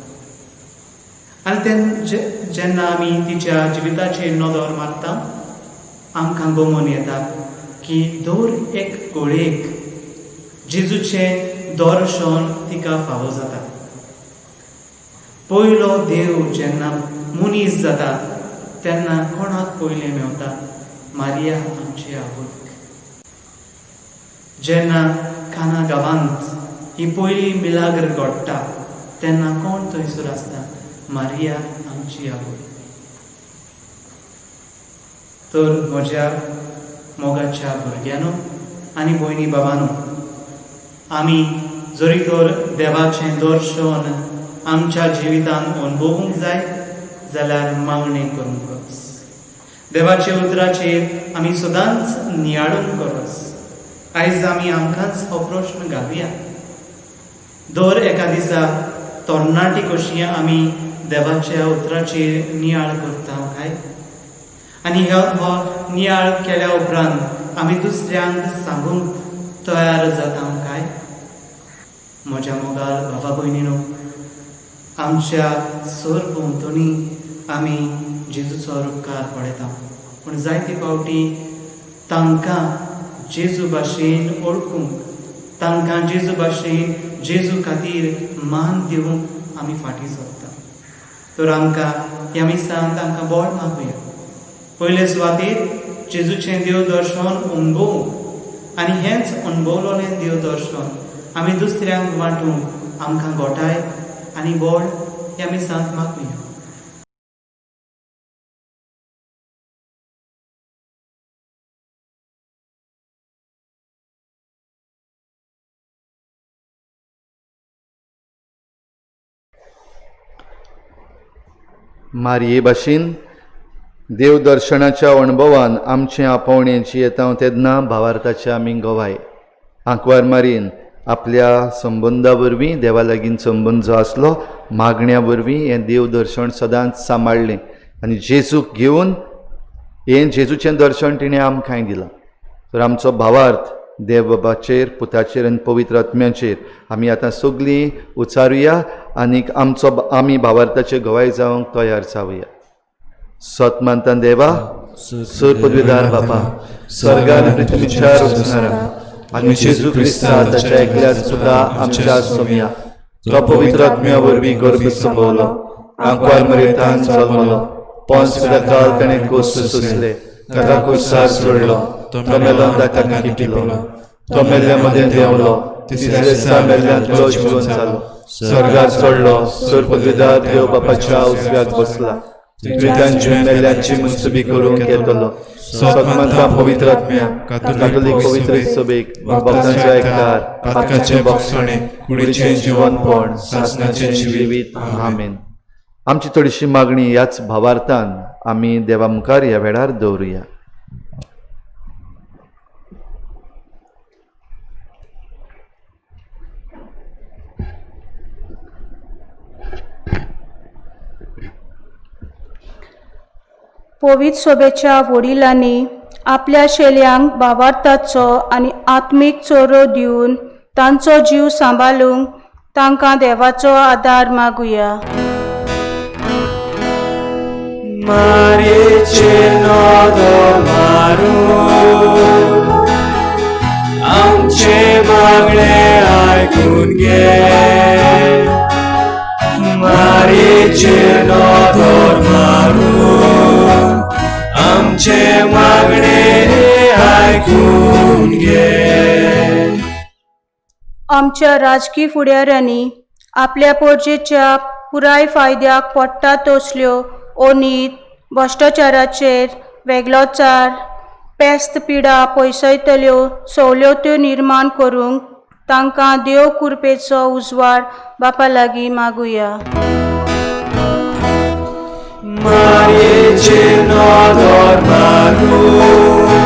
आनी जेन्ना आमी तिच्या जिविताचेर नदर मारता आमकां गमोन येता की दर एक गोळेक जेजूचें दर्शन तिका फावो जाता. पयलो देव जेन्ना मनीस जाता तेन्ना कोणाक पयलें मेवता? मारिया आमची आवयक. जेन्ना काना गांवांत ही पयली मिलाग्र घडटा तेन्ना कोण थंयसर आसता? मारिया आमची आवय. तर म्हज्या मोगाच्या भुरग्यांनो आनी भयणी बाबानो, आमी जरी तर देवाचें दर्शन आमच्या जिवितान अनुभवूंक जाय जाल्यार मागणें करूंक गरज. देवाच्या उतराचेर आमी सदांच नियाळूंक गरज. आयज आमी आमकांच हो प्रश्न घालुया, दर एका दिसा तरणाटी कशी आमी देवाच्या उतराचेर नियाळ करता काय? आनी हो नियाळ केल्या उपरांत आमी दुसऱ्यांक सांगूंक तयार जाता काय? म्हज्या मोगाल भावा भयणीनो, आमच्या सर भोंवतणी आमी जेजूचो रुपकार पळयता, पूण जायते फावटी तांकां जेजू भाशेन वळखूंक, तांकां जेजू भाशेन जेजू खातीर मान दिवंक आमी फाटीं सरता. तर आमकां ह्या मिसांत तांकां बळ मागुया. पयले सुवातेर जेजूचें देव दर्शन अणभवूंक आनी हेंच अणभवलेलें देव दर्शन आमी दुसऱ्यांक वांटूंक आमकां गोठाय आनी बळ ह्या मिसांत मागुया. मारये भाशेन देवदर्शनाच्या अणभवान आमचें आपोवणें जियेता तेन्ना भावार्थाच्या आमी गवाय आंकवार मारीन आपल्या संबंदा वरवीं देवा लागीं संबंद जो आसलो मागण्या वरवीं हें देवदर्शन सदांच सांबाळ्ळें आनी जेजूक घेवन हें जेजूचें दर्शन तिणें आमकांय दिलां. तर आमचो भावार्थ देव बाबाचेर, पुताचेर आनी पवित्र आत्म्याचेर आमी आतां सगळीं उचारुया आनीक आमचो आमी भावार्थाचे गवाय जावंक तयार जावया. सत मानता देवा, सर पदवीदार बापा, स्वर्गान पृथ्वीच्या रचणारा आनी जेजू क्रिस्ता ताच्या एकल्याच पुता आमच्या सोम्या, तो पवित्र आत्म्या वरवीं गर्भ संभवलो, आंकवार मरेतान जल्मलो, पोंस काल ताणें कोस सोंसले, ताका कोसार सोडलो, तो मेलो ताका किपिलो, तो मेल्ल्या मदें देंवलो, तिसऱ्या दिसा मेल्ल्यांतलो जिवन जालो, स्वर्गार चडलो, सर पदवीदार देव बापाच्या उजव्याक बसला, जिवितांची मेल्ल्यांची मुनसुबी करूंक येतलो. सत मानता पवित्र आत्म्या, कातोलीक पवित्र सभेक, भक्तांच्या एकठार, पातकाचें बक्षणे, कुडीचें जिवनपण, सासणाचें जिवीत. आमेन. आमची थोडीशी मागणी ह्याच भावार्थान आमी देवा मुखार ह्या वेळार दवरुया. पवित्र सोबेच्या वडिलांनी आपल्या शेल्यांक भावार्थाचो आनी आत्मीक चोरो दिवन तांचो जीव सांबाळूंक तांकां देवाचो आदार मागुया. मारयेचेर नदर मारून आमचें मागणें आयकून घे. मारयेचेर नदर मारून आमचें मागणें आयकून घे. आमच्या राजकी फुडाऱ्यांनी आपल्या पोरजेच्या पुराय फायद्याक पडटा तसल्यो अनीत, भश्टाचाराचेर वेगळोचार, पेस्त पिडा पयसयतल्यो सवलत्यो निर्माण करूंक तांकां देव कृपेचो उजवाड बापा लागीं मागुया. मारयेचेर नदर मारून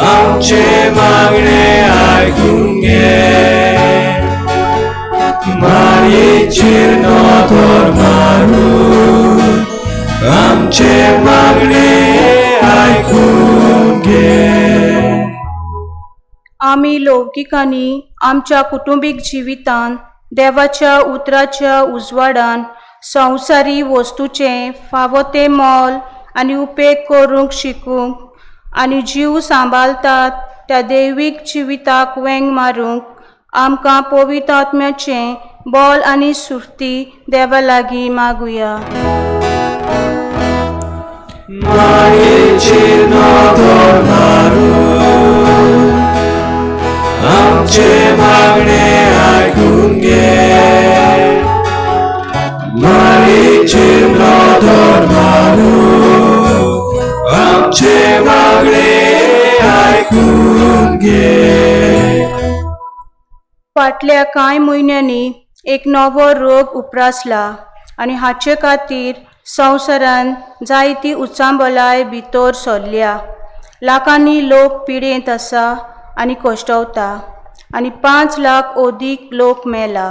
आमचें मागणें आयकून घे. मारयेचेर नदर मारून आमचें मागणें आयकून घे. आमी लौकिकांनी आमच्या कुटुंबीक जिवितान देवाच्या उतराच्या उजवाडान संवसारी वस्तूचें फावो तें मोल आनी उपेग करूंक शिकूंक आनी जीव सांबाळतात त्या दैवीक जिविताक वेंग मारूंक आमकां पवित्र आत्म्याचें बल आनी सुर्ती देवा लागीं मागुया. मारयेचेर नदर मारून आमचें मागणें आयकून घे. मारयेचेर नदर मारून आमचें मागणें आयकून घे. फाटल्या कांय म्हयन्यांनी एक नवो रोग उप्रासला आनी हाचे खातीर संवसारान जायती उचांबलाय भितर सरल्या. लाखांनी लोक पिडेंत आसा आनी कश्टवता आनी 5 लाख अदीक लोक मेला.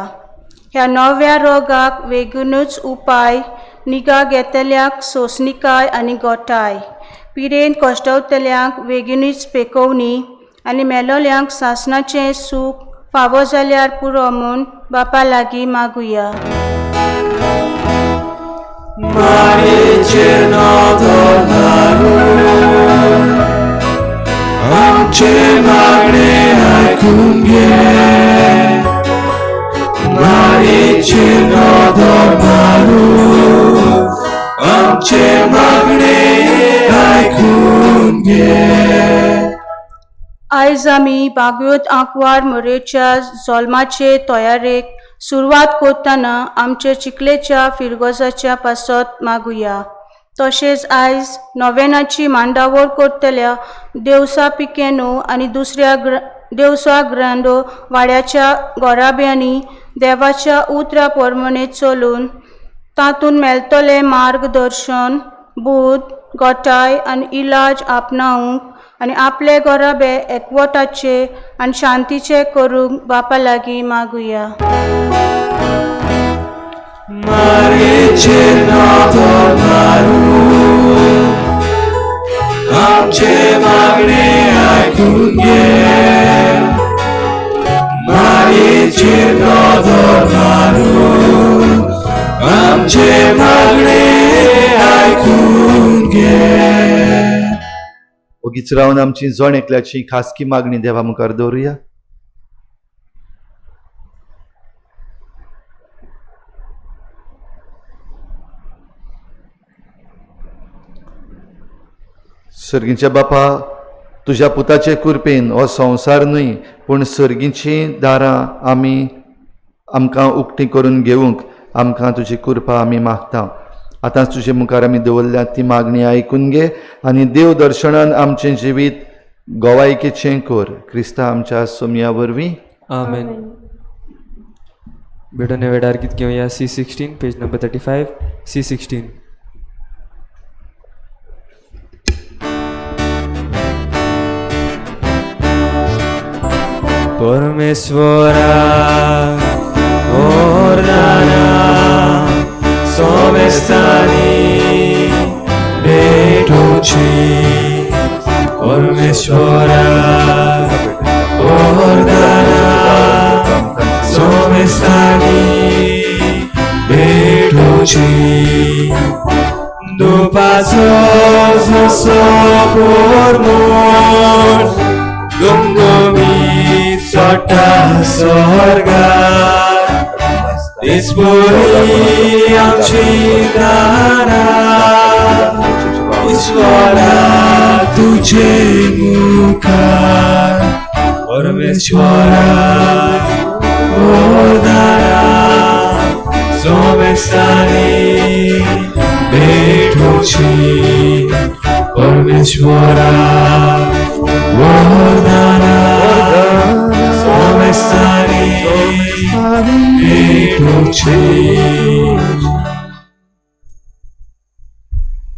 ह्या नव्या रोगाक वेगूनच उपाय निगा घेतल्यांक सोंसणीकाय आनी गोठाय, पिडेंत कश्टवतल्यांक वेगीनूच पेकोवणी आनी मेलोल्यांक सासणाचें सूख फावो जाल्यार पुरो म्हूण बापा लागीं मागुया. मारयेचेर नदर मारून आमचें मागणें आयकून घे. मारयेचेर नदर मारून आमचें मागणें आयकून घे. आयज आमी बागवत आंकवार मोरेच्या जल्माचे तयारेक सुरवात करतना आमचे चिखलेच्या फिरगोजाच्या पासत मागुया. तशेंच आयज नोवेनाची मांडावळ करतल्या देवसा पिकेनो आनी दुसऱ्या देवसा ग्रांडो वाड्याच्या गोराब्यांनी देवाच्या उतरा प्रमाणे चलून तातूंत मेळटलें मार्गदर्शन, बूद, गोठाय आनी इलाज आपणावंक आनी आपले गोराबे एकवटाचे आनी शांतीचे करूंक बापा लागीं मागुया. मारयेचेर नदर मारून आयकून घे. मारयेचेर नदर मारून आमचें मागणें आयकून घे. ओगीच रावन आमची जण एकल्याची खासगी मागणी देवा मुखार दवरुया. सर्गीच्या बापा, तुज्या पुताचे कृपेन हो संवसार न्हय पूण सर्गीचीं दारां आमी आमकां उक्तीं करून घेवंक आमकां तुजी कृपा आमी मागता. आतांच तुजे मुखार आमी दवरल्या ती मागणी आयकून घे आनी देव दर्शनान आमचें जिवीत गोवायकेचें कर. क्रिस्ता आमच्या सोमया वरवीं. आमेन. भेटून वेळार गीत घेवया. C16 page number 35. C16. परमेश्वरा वरदाना सोमेस्तानी भेटोची. परमेश्वरा वरदाना सोमेस्तानी भेटोची. दुपाचो जसो पोरमोट दुमदुमीत चडटा स्वर्गार, तेच परी आमची दारां ईश्वरा तुजे मुखार. परमेश्वरा वरदाना सोमेस्तानी भेटोची. परमेश्वरा वरदाना सोमेस्तानी भेटोची.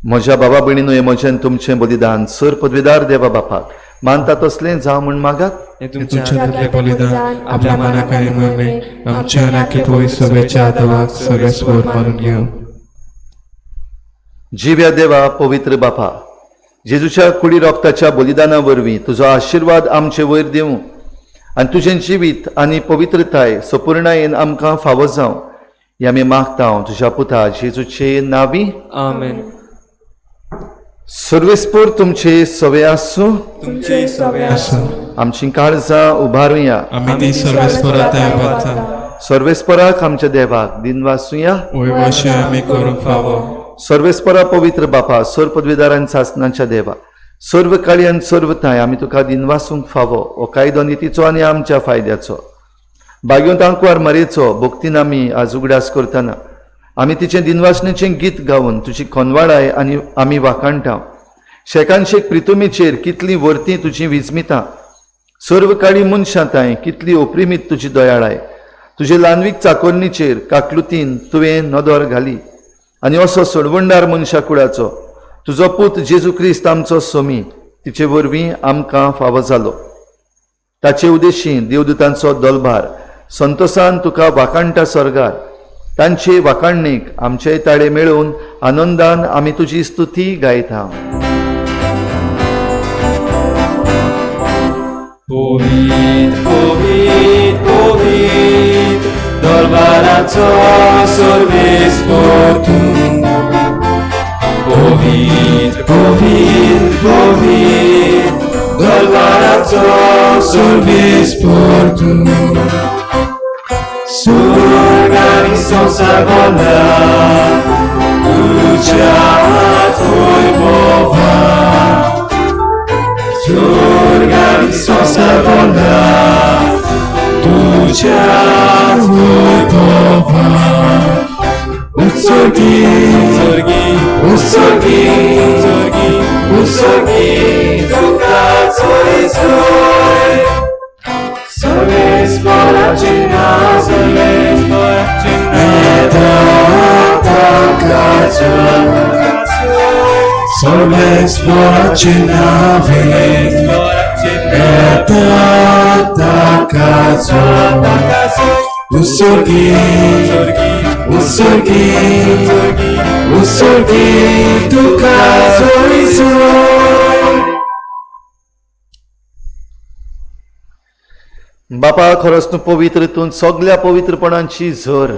म्हज्या बाबा भयणीनो, हें म्हजें तुमचें बलिदान सर पदवीदार देवा बापाक मानता तसलें जावं म्हूण मागात. हें तुमच्या तुमच्या हातांतलें बलिदान आपल्या मनाक आनी मोहिमेक आमच्या राखी पळय सगळ्याच्या देवाक सगळे मानून घेवं. जिव्या देवा पवित्र बापा, जेजूच्या कुडी रोगताच्या बलिदाना वरवीं तुजो आशिर्वाद आमचे वयर दिवं आनी तुजें जिवीत आनी पवित्रताय सपूर्णायेन आमकां फावो जावं हें आमी मागता तुज्या पुता जेजूचे नांवी. आमेन. सर्वेस्पोर तुमचे सवे आसूं. तुमचे सवे आसूं. आमची काळजां उबारुया. आमी ती सर्वेस्परा देवाचा. सर्वेस्पराक आमच्या देवाक दिनवासुया. वयवाशे आमी करूंक फावो. सर्वेस्परा पवित्र बापा, सर्व पदवीदार आनी सासनाच्या देवा, सर्व काळी आनी सर्व थांय आमी तुका दिनवासूंक फावो. हो कायदो नितीचो आनी आमच्या फायद्याचो. बागेवंत आंकवार मारयेचो भक्तीन आमी आज उगडास करतना आमी तिचें दिनवासणेचें गीत गावन तुजी खनवाडाय आनी आमी वाखाणटा. शेकानशेक प्रितुमीचेर कितलीं वर्तीं तुजीं विजमितां, सर्व काळी मनशां तांय कितली ओप्रिमीत तुजी दयाळाय. तुजे ल्हानवीक चाकोरणीचेर काकलुतीन तुवें नदर घाली आनी असो सोडवणदार मनशा कुळाचो तुजो पूत जेजू क्रिस्त आमचो सोमी तिचे वरवीं आमकां फावो जालो. ताचे उदेशी देवदूतांचो दलभार संतोसान तुका वाखाणटा स्वर्गार. तांचे वाखाणणेक आमचे ताळे मेळोवन आनंदान आमी तुजी स्तुती गायता. पवित्र पवित्र पवित्र दरबाराचो सर्वेस्पर तूं. पवित्र पवित्र पवित्र दरबाराचो सर्वेस्पर तूं. स्वर्ग आनी संवसार भरला तुज्या वैभवान. स्वर्ग आनी संवसार भरला तुज्या वैभवान. उत्सर्गी उत्सर्गी उत्सर्गी उत्सर्गी तुका सोय सोय. सर्वेस्पराचे नांव सर्वेस्पराचे नांव सर्वेस्पराचे नांवे उत्सर्गी उत्सर्गी उत्सर्गी तुका सोय सोय. बापा, खरोच तूं पवित्र, तूं सगल्या पवित्रपणाची झर.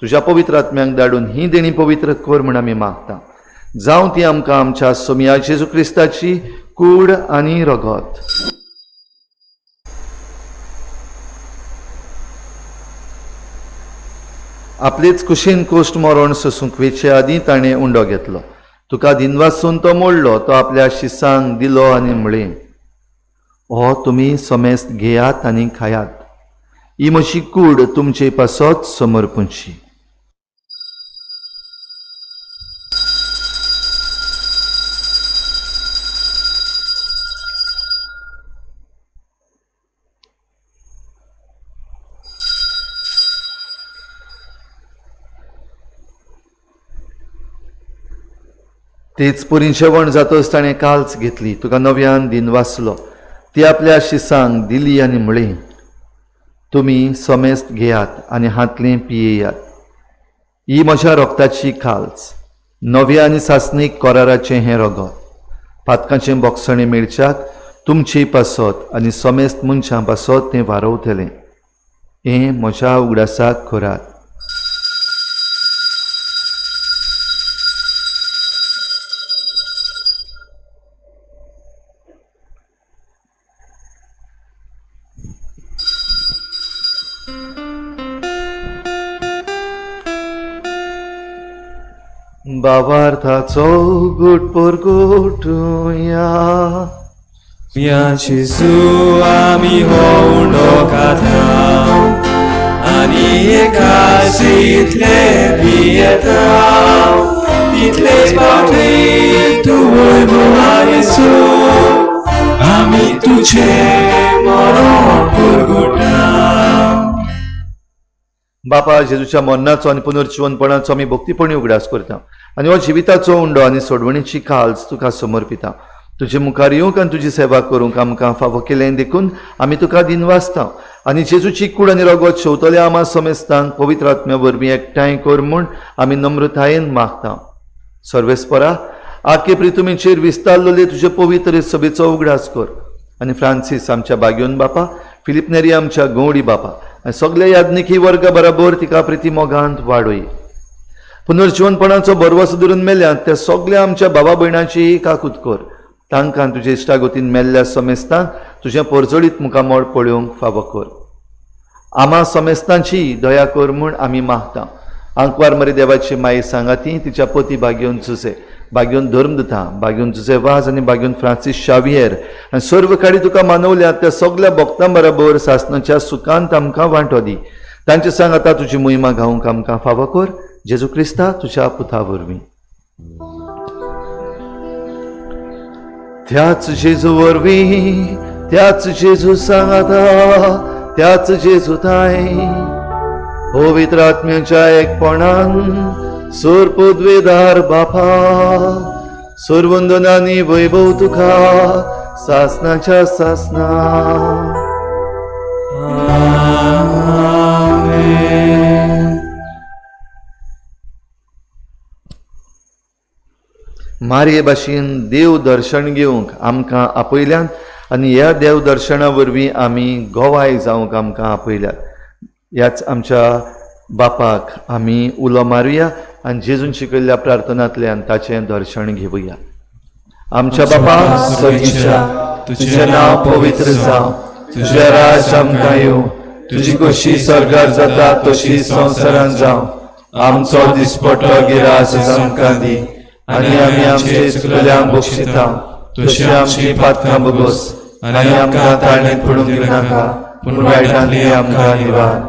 तुज्या पवित्र आत्म्यांक धाडून ही देणी पवित्र कर म्हूण आमी मागता. जावं ती आमकां आमच्या सोमया जेजू क्रिस्ताची कूड आनी रगत. आपलेच कुशीन कोश्ट मरण सोसूंक वेचे आदीं ताणें उंडो घेतलो. तुका दिनवासून तो मोडलो, तो आपल्या शिसांक दिलो आनी म्हळें, हो तुमी समेस्त घेयात आनी खायात, ही म्हजी कूड तुमचे पासत समर्पणची. तेच परी जेवण जातच ताणें काल्च घेतली, तुका नव्यान दिनवासलो, ती आपल्या शिसांक दिली आनी म्हळें, तुमी समेस्त घेयात आनी हांतलें पियेयात, ही म्हज्या रोगताची काल्च, नव्या आनी सासणीक कराराचें हें रगत, पातकांचें बोगसणें मेळच्याक तुमचे पासत आनी समेस्त मनशां पासत तें वारवतलें. हें म्हज्या उगडासाक करात. बाबार्थाचो गुट परगटुया. या जेजू आमी हो उंडो खाता आनी एकाच इतले पियेता, तितलेच फावटी तूं वैभव येसू, आमी तुजें मरण परगटा. बापा, जेजूच्या मरणाचो आनी पुनर्जिवनपणाचो आमी भक्तीपणी उगडास करता आनी हो जिविताचो उंडो आनी सोडवणीची काल्च तुका समर्पिता. तुजे मुखार येवंक आनी तुजी सेवा करूंक आमकां फावो केलें देखून आमी तुका दिनवासता. आनी जेजूची कूड आनी रगत शेवतल्या आमा समेस्तांक पवित्र आत्म्या वरवीं एकठांय कर म्हूण आमी नम्रतायेन मागता. सर्वेस्परा, आखे प्रितुमीचेर विस्तारलेले तुजे पवित्र सभेचो उगडास कर आनी फ्रांसीस आमच्या बाग्योन बापा, फिलीप नेरी आमच्या गौडी बापा आनी सगल्या याज्ञिकी वर्गा बराबर तिका प्रिती मोगांत वाडय. पुनर्जिवनपणाचो भरवसो धरून मेल्यात त्या सगल्या आमच्या भावा भयणांची काकूत कर. तांकां तुजे इश्टागतीन मेल्ल्या समेस्तांक तुजें परजळीत मुखामळ पळोवंक फावो कर. आमा समेस्तांची दया कर म्हूण आमी मागता. आंकवार मरे देवाची माये सांगाती तिच्या पती बागेवन जुजे, बागेवन धर्मदूता, बागेवन जुजे वाज आनी बागेवन फ्रांसीस शावियर आनी सर्व काडी तुका मानवल्यात त्या सगल्या भक्तां बराबर सासणाच्या सुखांत आमकां वांटो दी. तांचे सांगाता तुजी मोहिमा गावंक आमकां फावो कर. जेजू क्रिस्ता तुज्या पुता वरवीं. त्याच जेजू वरवीं, त्याच जेजू सांगाता, त्याच जेजू ताय पवित्र आत्म्याच्या एकपणान सोर पदवेदार बापा, सोरवंदनानी वैभव तुका सासनाच्या सासना. मारये भाशेन देव दर्शन घेवंक आमकां आपयल्यान आनी ह्या देव दर्शना वरवीं आमी गोवाय जावंक आमकां आपयल्यात. ह्याच आमच्या बापाक आमी उलो मारुया आनी जेजून शिकयल्ल्या प्रार्थनांतल्यान ताचें दर्शन घेवया. आमच्या बापा स्वर्गीच्या, तुजें नांव पवित्र जावं, तुजें राज आमकां येवं, तुजी खोशी स्वर्गार जाता तशी संवसारांत जावं. आमचो दिसपटो गिरास आमकां दी आनी आमी आमचे चुकलेल्यांक बक्षिता तशी आमची पातकां बगोस आनी आमकां ताळणेंत पडूंक दिवनाका, पूण वायटांतली आमकां निवार.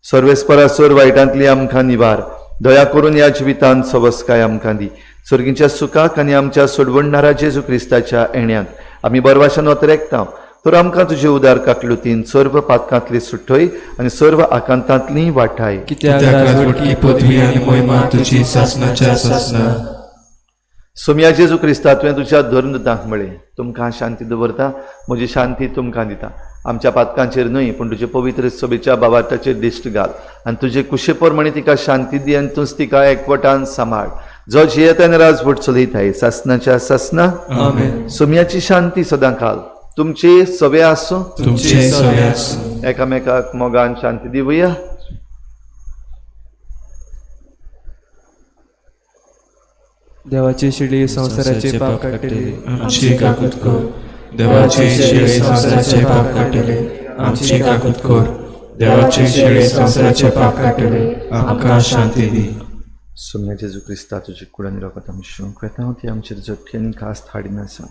सर्वेस्परा सोर वायटांतली आमकां निवार. दया करून ह्या जिवितांत सवस्काय आमकां दी. सर्गीच्या सुखाक आनी आमच्या सोडवणणारा जेजू क्रिस्ताच्या येण्याक आमी बरवाशान वतरेकता. तर आमकां तुजे उदार काकलुतीन सर्व पातकांतली सुटय आनी सर्व आकांतांतली वाठाय. कित्याक राजवटकी पदवी आनी मोहिमा तुजी सासणाच्या सासणा. सोमया जेजू क्रिस्ता, तुवें तुज्या धर्मदूतांक म्हळें, तुमकां शांती दवरता, म्हजी शांती तुमकां दिता. आमच्या पातकांचेर न्हय पूण तुजे पवित्र सभेच्या बाबाटाचेर दिश्ट घाल आनी तुजे कुशे प्रमाणे तिका शांती दी आनी तूंच तिका एकवटान सांबाळ, जो जियेता आनी राजवट चलयताय सासणाच्या सासणा. आमेन. सोमयाची शांती सदां काल तुमचे सवे आसूं. तुमचे सवे आसूं. एकामेकाक मोगान शांती दिवया. देवाची शिडी संवसाराचे पाप काडटली, आमची काकूत कर. देवाची शेळी संवसाराचे पाप काडटले, आमची काकूत कर. देवाची शेळी संवसाराचे पाप काडटले, आमकां शांती दी. सोम्या जेजू क्रिस्ता, तुजी कूड आनी रगत आमी शिवंक वेता ती आमचेर जटली आनी खास हाडिनासा,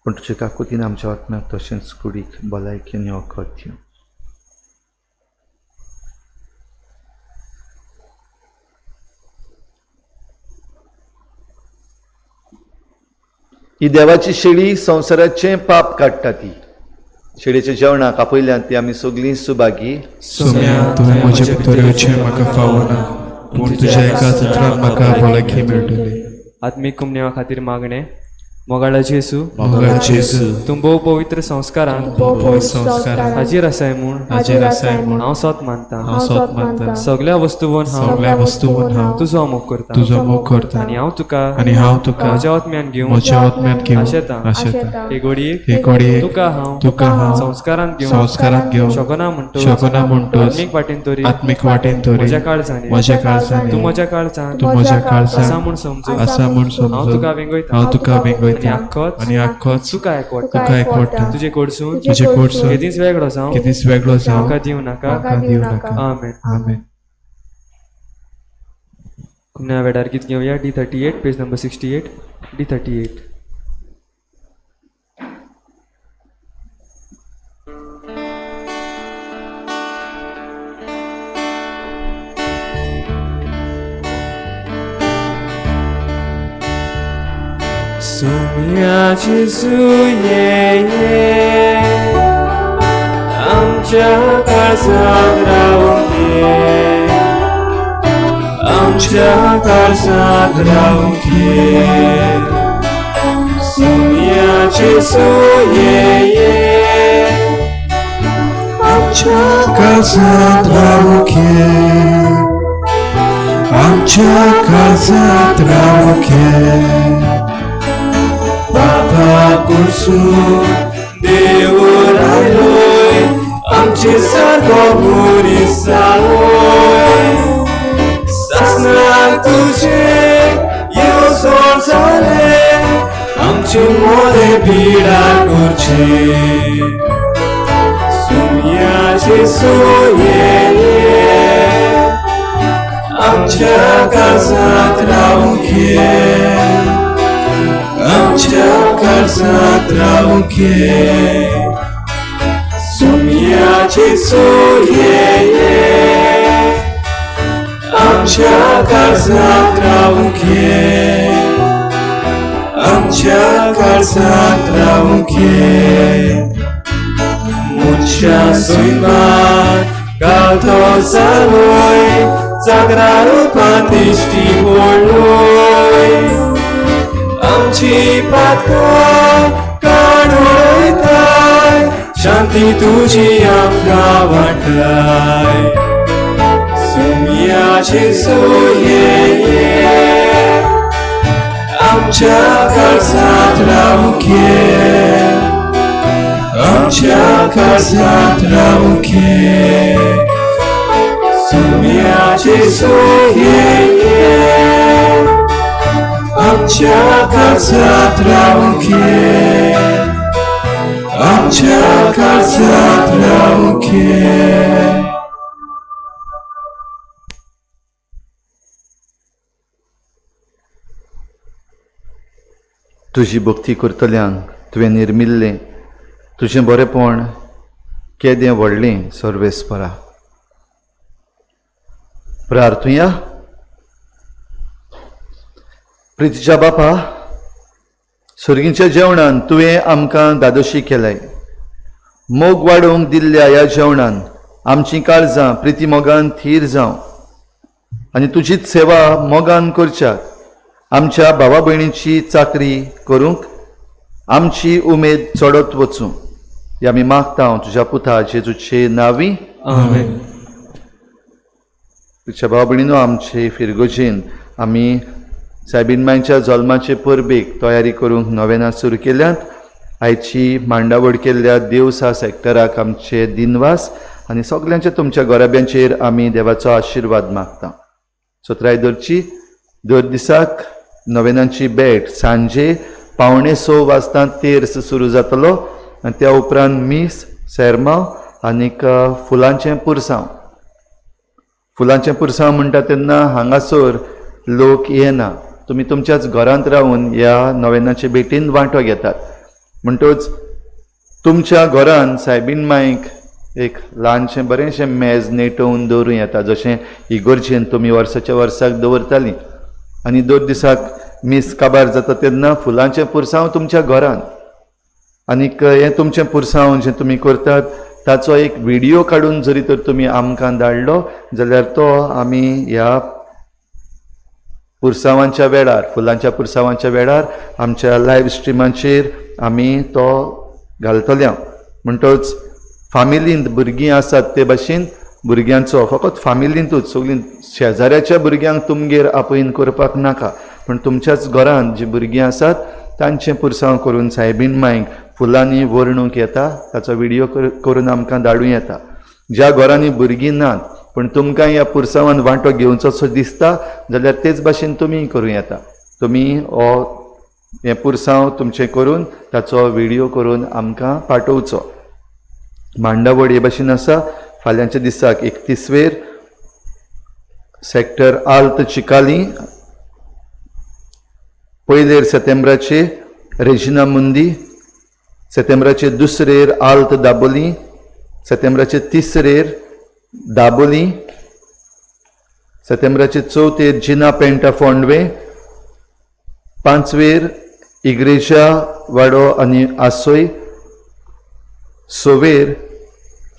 पूण तुजे काकुतीन आमच्या आत्म्याक तशेंच कुडीक भलायकी आनी वखद दिवं. ही देवाची शेळी संवसाराचें पाप काडटा. ती शेळीच्या जेवणाक आपयल्यान ती आमी सगळीं सुभागी. सोम्या, तुवें म्हजे भितर येवचें म्हाका फावना, पूण तुज्या एकाच उतरान म्हाका भलायकी मेळटली. आत्मीक कुमनेवा खातीर मागणें. मोगाळा जेजू, मोगाळ जेजू, तूं भोव पवित्र संस्कारान भोव संस्कारान हाजीर आसाय म्हूण हाजीर आसाय म्हूण हांव सोत मानता. हांव सोत मानता. सगळ्या वस्तूवन हांव सगळ्या वस्तूवन हांव तुजो मोग करता तुजो मोग करता आनी हांव तुका आनी हांव तुका म्हज्या आत्म्यान घेवन म्हज्या आत्म्यान घेवन आशेता. आशेता. हे घडयेक हे घडयेक तुका हांव तुका हांव संस्कारांत घेवन संस्कारांत घेवन शकना म्हणटोच शकना म्हणटोच आत्मीक वाटेन तरी आत्मीक वाटेन तरी म्हज्या काळजांनी म्हज्या काळजांनी तूं म्हज्या काळजांत तूं म्हज्या काळजांत आसा म्हूण समजून आसा म्हूण समजून हांव तुका वेंगयता हांव तुका वेंगयता आनी आख्खोच आनी आख्खोच तुका एकवटता तुका एकवटता. तुजे कडसून तुजे कडसून केदींच वेगळो जावं केदींच वेगळो जावं म्हाका दिवं नाका. म्हाका दिवं नाका. आमेन. आमेन. कुमण्या वेळार गीत घेवया. D38 page number 68. D38. Saumya जेजू ये ये, आमच्या काळजांत रावंक ये, आमच्या काळजांत रावंक ये. सोम्या जेजू ये ये, आमच्या काळजांत रावंक ये, आमच्या काळजांत रावंक ये. बाबा कुर्सून देवूर आयलोय, आमचे सारको मनीस जालोय. सासणाक तुजे येवजण जालें, आमचे मोरे पिडा करचे. सुम्या जेजू ये ये, आमच्या काळजांत रावंक ये, आमच्या काळजांत रावंक ये. सुम्या जेजू ये ये, आमच्या काळजांत रावंक ये, आमच्या काळजांत रावंक ये. मनशा सैमान गावतो जालोय, जागरा रुपान दिश्टी पडलोय. आमची पातकां काड उडयताय, शांती तुजी आमकां वांट्टाय. सुम्या जेजू ये ये, आमच्या काळजांत रावंक ये, आमच्या काळजांत रावंक ये. सुम्या जेजू ये ये, आमच्या काळजांत रावंक ये, आमच्या काळजांत रावंक ये. तुजी भक्ती करतल्यांक तुवें निर्मिल्लें तुजें बरेंपण केदें व्हडलें सर्वेस्परा. प्रार्थुया. प्रितीच्या बापा, सर्गीच्या जेवणान तुवें आमकां दादोशी केलाय. मोग वाडोवंक दिल्ल्या ह्या जेवणान आमचीं काळजां प्रिती मोगान थीर जावं आनी तुजीच सेवा मोगान करच्याक आमच्या भावा भयणीची चाकरी करूंक आमची उमेद चडत वचूं. ह्या आमी मागता हांव तुज्या पुता जेजूचे नांवी. आमेन. तुज्या भावा भयणीनो, आमचे फिरगोजेन आमी सायबीनमांयच्या जल्माचे परबेक तयारी करूंक नवेनां सुरू केल्यात आयची मांडावळ केल्ल्या देवसा सेक्टराक आमचे दिनवास आनी सगल्यांच्या तुमच्या गोराब्यांचेर आमी देवाचो आशिर्वाद मागता. सत्राय दरची दर दिसाक नवेनांची भेट सांजे 5:45 वाजता तेर्स सुरू जातलो आनी त्या उपरांत मीस, सेरमांव आनीक फुलांचें पुरसांव. फुलांचें पुरसांव म्हणटा तेन्ना हांगासर लोक येना, तुमी तुमच्याच घरांत रावन ह्या नवेनाचे भेटीन वांटो घेतात. म्हणटच तुमच्या घरान सायबीन मायक एक ल्हानशें बरेंशें मेज नेटोवन दवरूं येता, जशें इगोर्जेन तुमी वर्साच्या वर्साक दवरतालीं. आनी दर दिसाक मीस काबार जाता तेन्ना फुलांचें पुरसांव तुमच्या घरान आनीक हें तुमचें पुरसांव जें तुमी करतात ताचो एक व्हिडियो काडून जरी तर तुमी आमकां धाडलो जाल्यार तो आमी ह्या पुरसांवांच्या वेळार, फुलांच्या पुरसांवांच्या वेळार आमच्या लायव्ह स्ट्रिमाचेर आमी तो घालतले. म्हणटच फामिलींत भुरगीं आसात ते भाशेन भुरग्यांचो फकत फामिलींतूच सगळीं शेजाऱ्याच्या भुरग्यांक तुमगेर आपोवन करपाक नाका, पूण तुमच्याच घरांत जीं भुरगीं आसात तांचें पुरसांव करून सायबीन मायक फुलांनी वरणूंक येता, ताचो व्हिडियो करून आमकां धाडूं येता. ज्या घरांनी भुरगीं नात पूण तुमकां ह्या पुरसांवान वांटो घेवचोसो दिसता जाल्यार तेच भाशेन तुमी करूं येता. तुमी हो हें पुरसांव तुमचें करून ताचो व्हिडियो करून आमकां पाठोवचो. मांडावळ हे भाशेन आसा. फाल्यांच्या दिसाक 31वेर सेक्टर आल्त चिकाली, 1 सप्टेंबराचे रेजिना मुंदी, सप्टेंबराचे 2 आल्त दाबोली, सप्टेंबराचे 3 दाबोली, सप्टेंबराचे 4 जिना पेंटा फोंडवे, 5वेर इग्रेजा वाडो आनी आसोय, 6वेर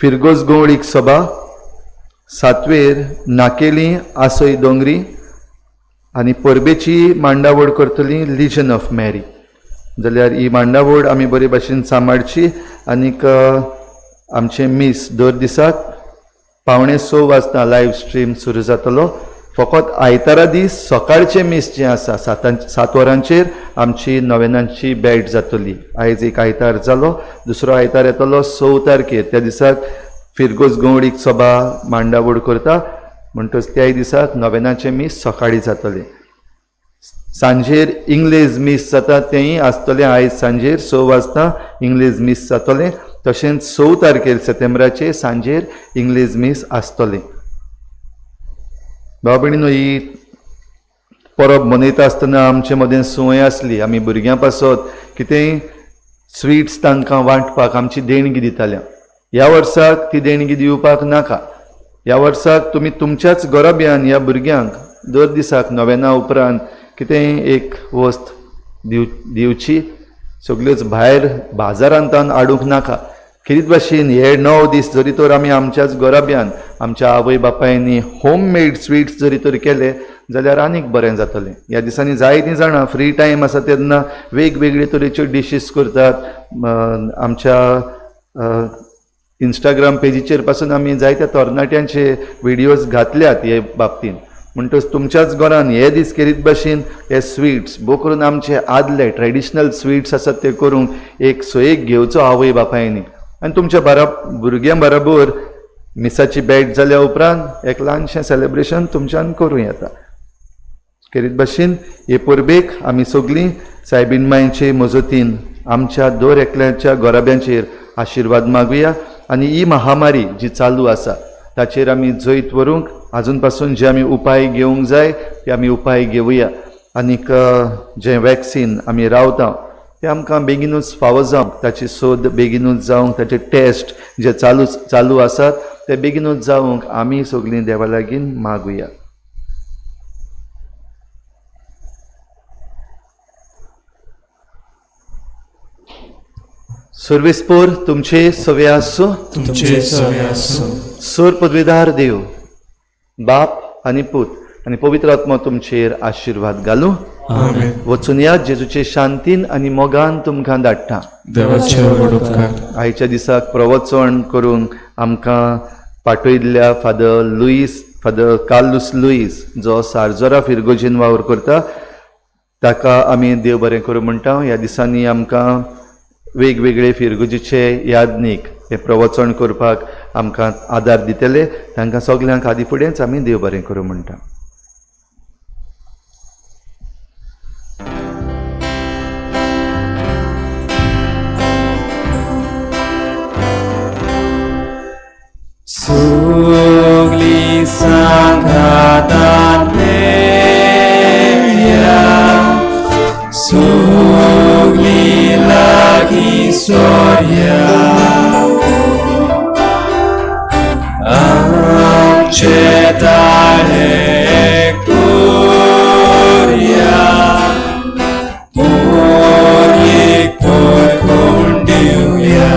फिरगोज गवळीक सभा, 7वेर नाकेली आसोय दोंगरी आनी परबेची मांडावळ करतली लिजन ऑफ मॅरी. जाल्यार ही मांडावळ आमी बरे भाशेन सांबाळची आनीक आमचें मीस दर दिसाक 5:45 वाजता लायव्ह स्ट्रीम सुरू जातलो. फकत आयतारा दीस सकाळचें मीस जें आसा 7 वरांचेर आमची नवेनांची भेट जातली. आयज एक आयतार जालो, दुसरो आयतार येतलो 6 तारखेर, त्या दिसाक फिरगोज गवळीक सभा मांडावळ करता. म्हणटच त्याय दिसाक नवेनाचें मीस सकाळीं जातलें. सांजेर इंग्लेज मीस जाता तेंय आसतलें. आयज सांजेर 6 वाजता इंग्लेज मीस जातलें. तशेंच 6 तारखेर सप्टेंबराचे सांजेर इंग्लेज मीस आसतलें. भाव भयणीनो, ही परब मनयता आसतना आमचे मदें संवय आसली, आमी भुरग्यां पासत कितेंय स्विट्स तांकां वांटपाक आमची देणगी दिताल्या. ह्या वर्साक ती देणगी दिवपाक नाका. ह्या वर्साक तुमी तुमच्याच घराब्यान ह्या भुरग्यांक दर दिसाक नवेना उपरांत कितेंय एक वस्त दिवची, सगल्योच भायर बाजारांतान हाडूंक नाका. खेरीत भाशेन हे 9 दीस जरी तर आमी आमच्याच घराब्यान आमच्या आवय बापायनी होम मेड स्विट्स जरी तर केले जाल्यार आनीक बरें जातलें. ह्या दिसांनी जायतीं जाणां फ्री टायम आसा तेन्ना वेगवेगळे तरेच्यो डिशीज करतात. आमच्या इंस्टाग्राम पेजीचेर पासून आमी जायत्या तरणाट्यांचे व्हिडियोज घातल्यात हे बाबतीन. म्हणटच तुमच्याच घरान हे दीस खेरीत भाशेन हे स्विट्स भोव करून आमचे आदले ट्रेडिशनल स्विट्स आसात ते करूंक एक सोयेक घेवचो आवय बापायनी आनी तुमच्या भुरग्यां बराबर मिसाची भेट जाल्या उपरांत एक ल्हानशें सेलेब्रेशन तुमच्यान करूं येता. खेरीत भाशेन हे परबेक आमी सगळीं सायबीन मांयचे मजतीन आमच्या दर एकल्याच्या घराब्यांचेर आशिर्वाद मागुया आनी ही महामारी जी चालू आसा ताचेर आमी जैत व्हरूंक आजून पासून जे आमी उपाय घेवंक जाय ते आमी उपाय घेवया आनीक जें वॅक्सीन आमी रावता तें आमकां बेगीनूच फावो जावंक, ताची सोद बेगीनूच जावंक, ताचे टेस्ट जे चालू आसात ते बेगीनूच जावंक आमी सगळीं देवा लागीं मागुया. सर्वेस्पोर तुमचे सवे आसूं, तुमचे सवे आसूं. सोर पदवीदार देव बाप आनी पूत आनी पवित्र आत्मा तुमचेर आशिर्वाद घालूं. आमेन. वचून या जेजूचे शांतीन आनी मोगान तुमकां धाडटा. देवाचे व्हड उपकार. आयच्या दिसाक प्रवचन करूंक आमकां पाठयल्ल्या फादर कार्लूस लुईस जो सारजोरा फिरगोजीन वावर करता ताका आमी देव बरें करूं म्हणटा. ह्या दिसांनी आमकां वेगवेगळे फिरगुजीचे याज्ञीक हें प्रवचन करपाक आमकां आदार दितले. तांकां सगल्यांक आदी फुडेंच आमी देव बरें करूं म्हणटा. सगली सांगातान मेळया, सगली लागीं सोरया, आमचे ताळे कोरया, मोरयेक पोरकोण दिवया.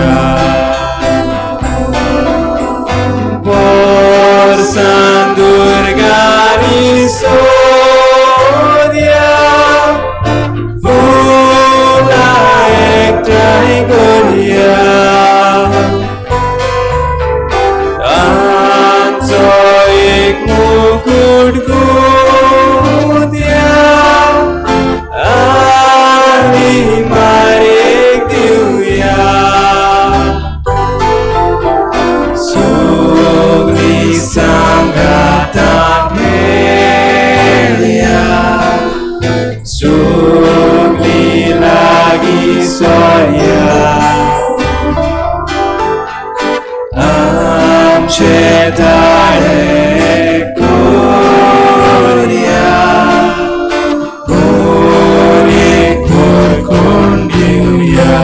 Borsan durgani sodia, fula ektai goria, anzo ek mukut gudia, ani marek diuya. Sugli sangatan melia, sugli lagi soria, amche tare koria, kori korkondiuya.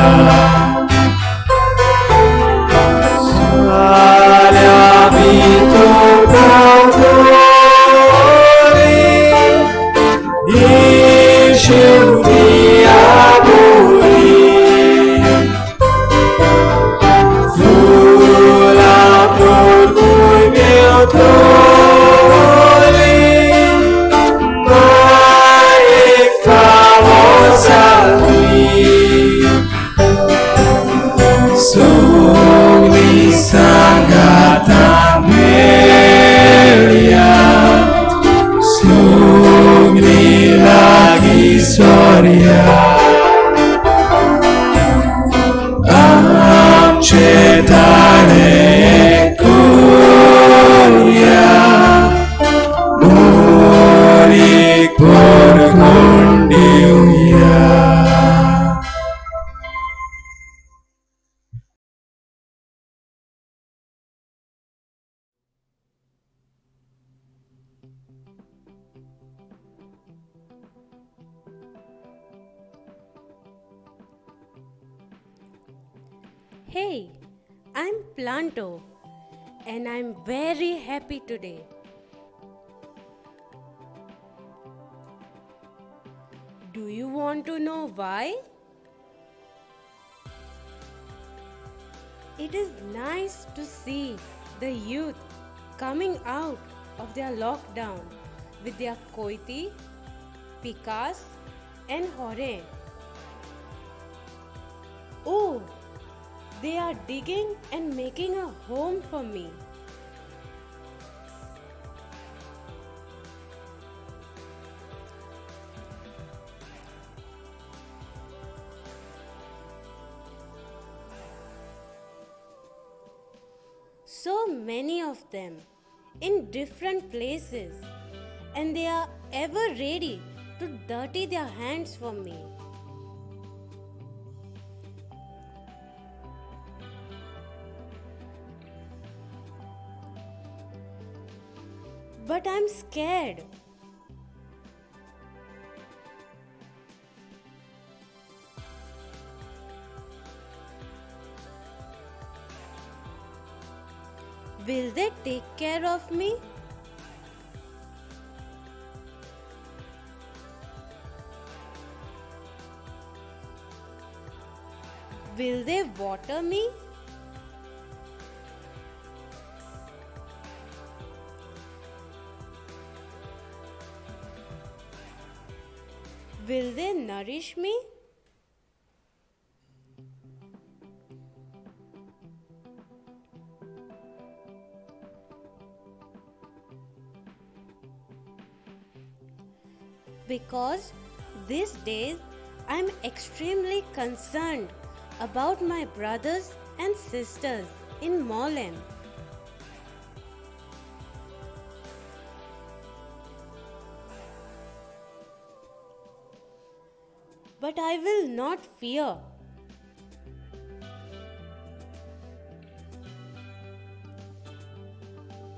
Sugli sangata melia, sugli lagi soria, amche tare koria, muri korkondiuya. Hey, I'm Planto and I'm very happy today. Do you want to know why? It is nice to see the youth coming out of their lockdown with their koiti, pikas and hore. Oh, they are digging and making a home for me. So many of them in different places, and they are ever ready to dirty their hands for me. But I'm scared. Will they take care of me? Will they water me? Will they nourish me? Because these days I'm extremely concerned about my brothers and sisters in Mollem. But I will not fear.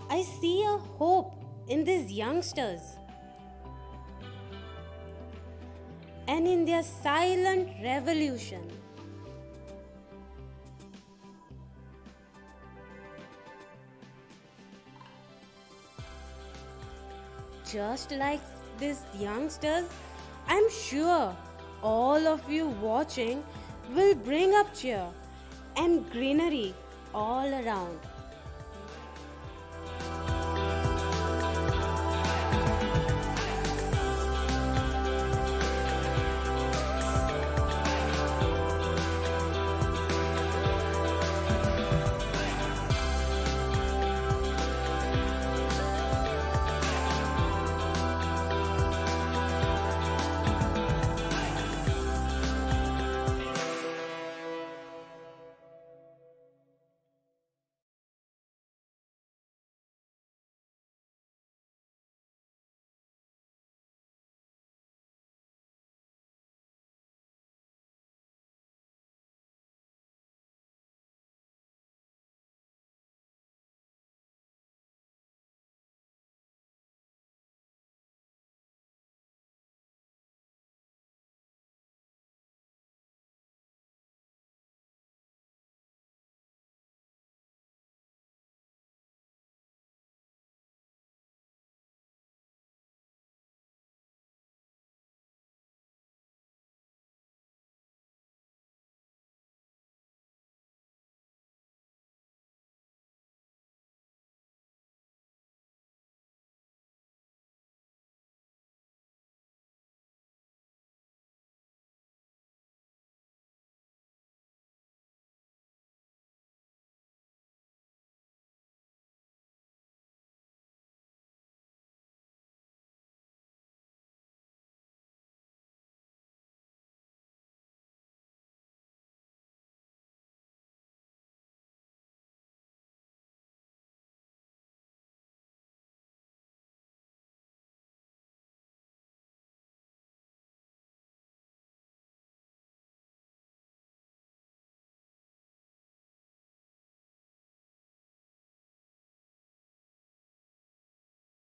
I see a hope in these youngsters and in their silent revolution. Just like these youngsters, I'm sure all of you watching will bring up cheer and greenery all around.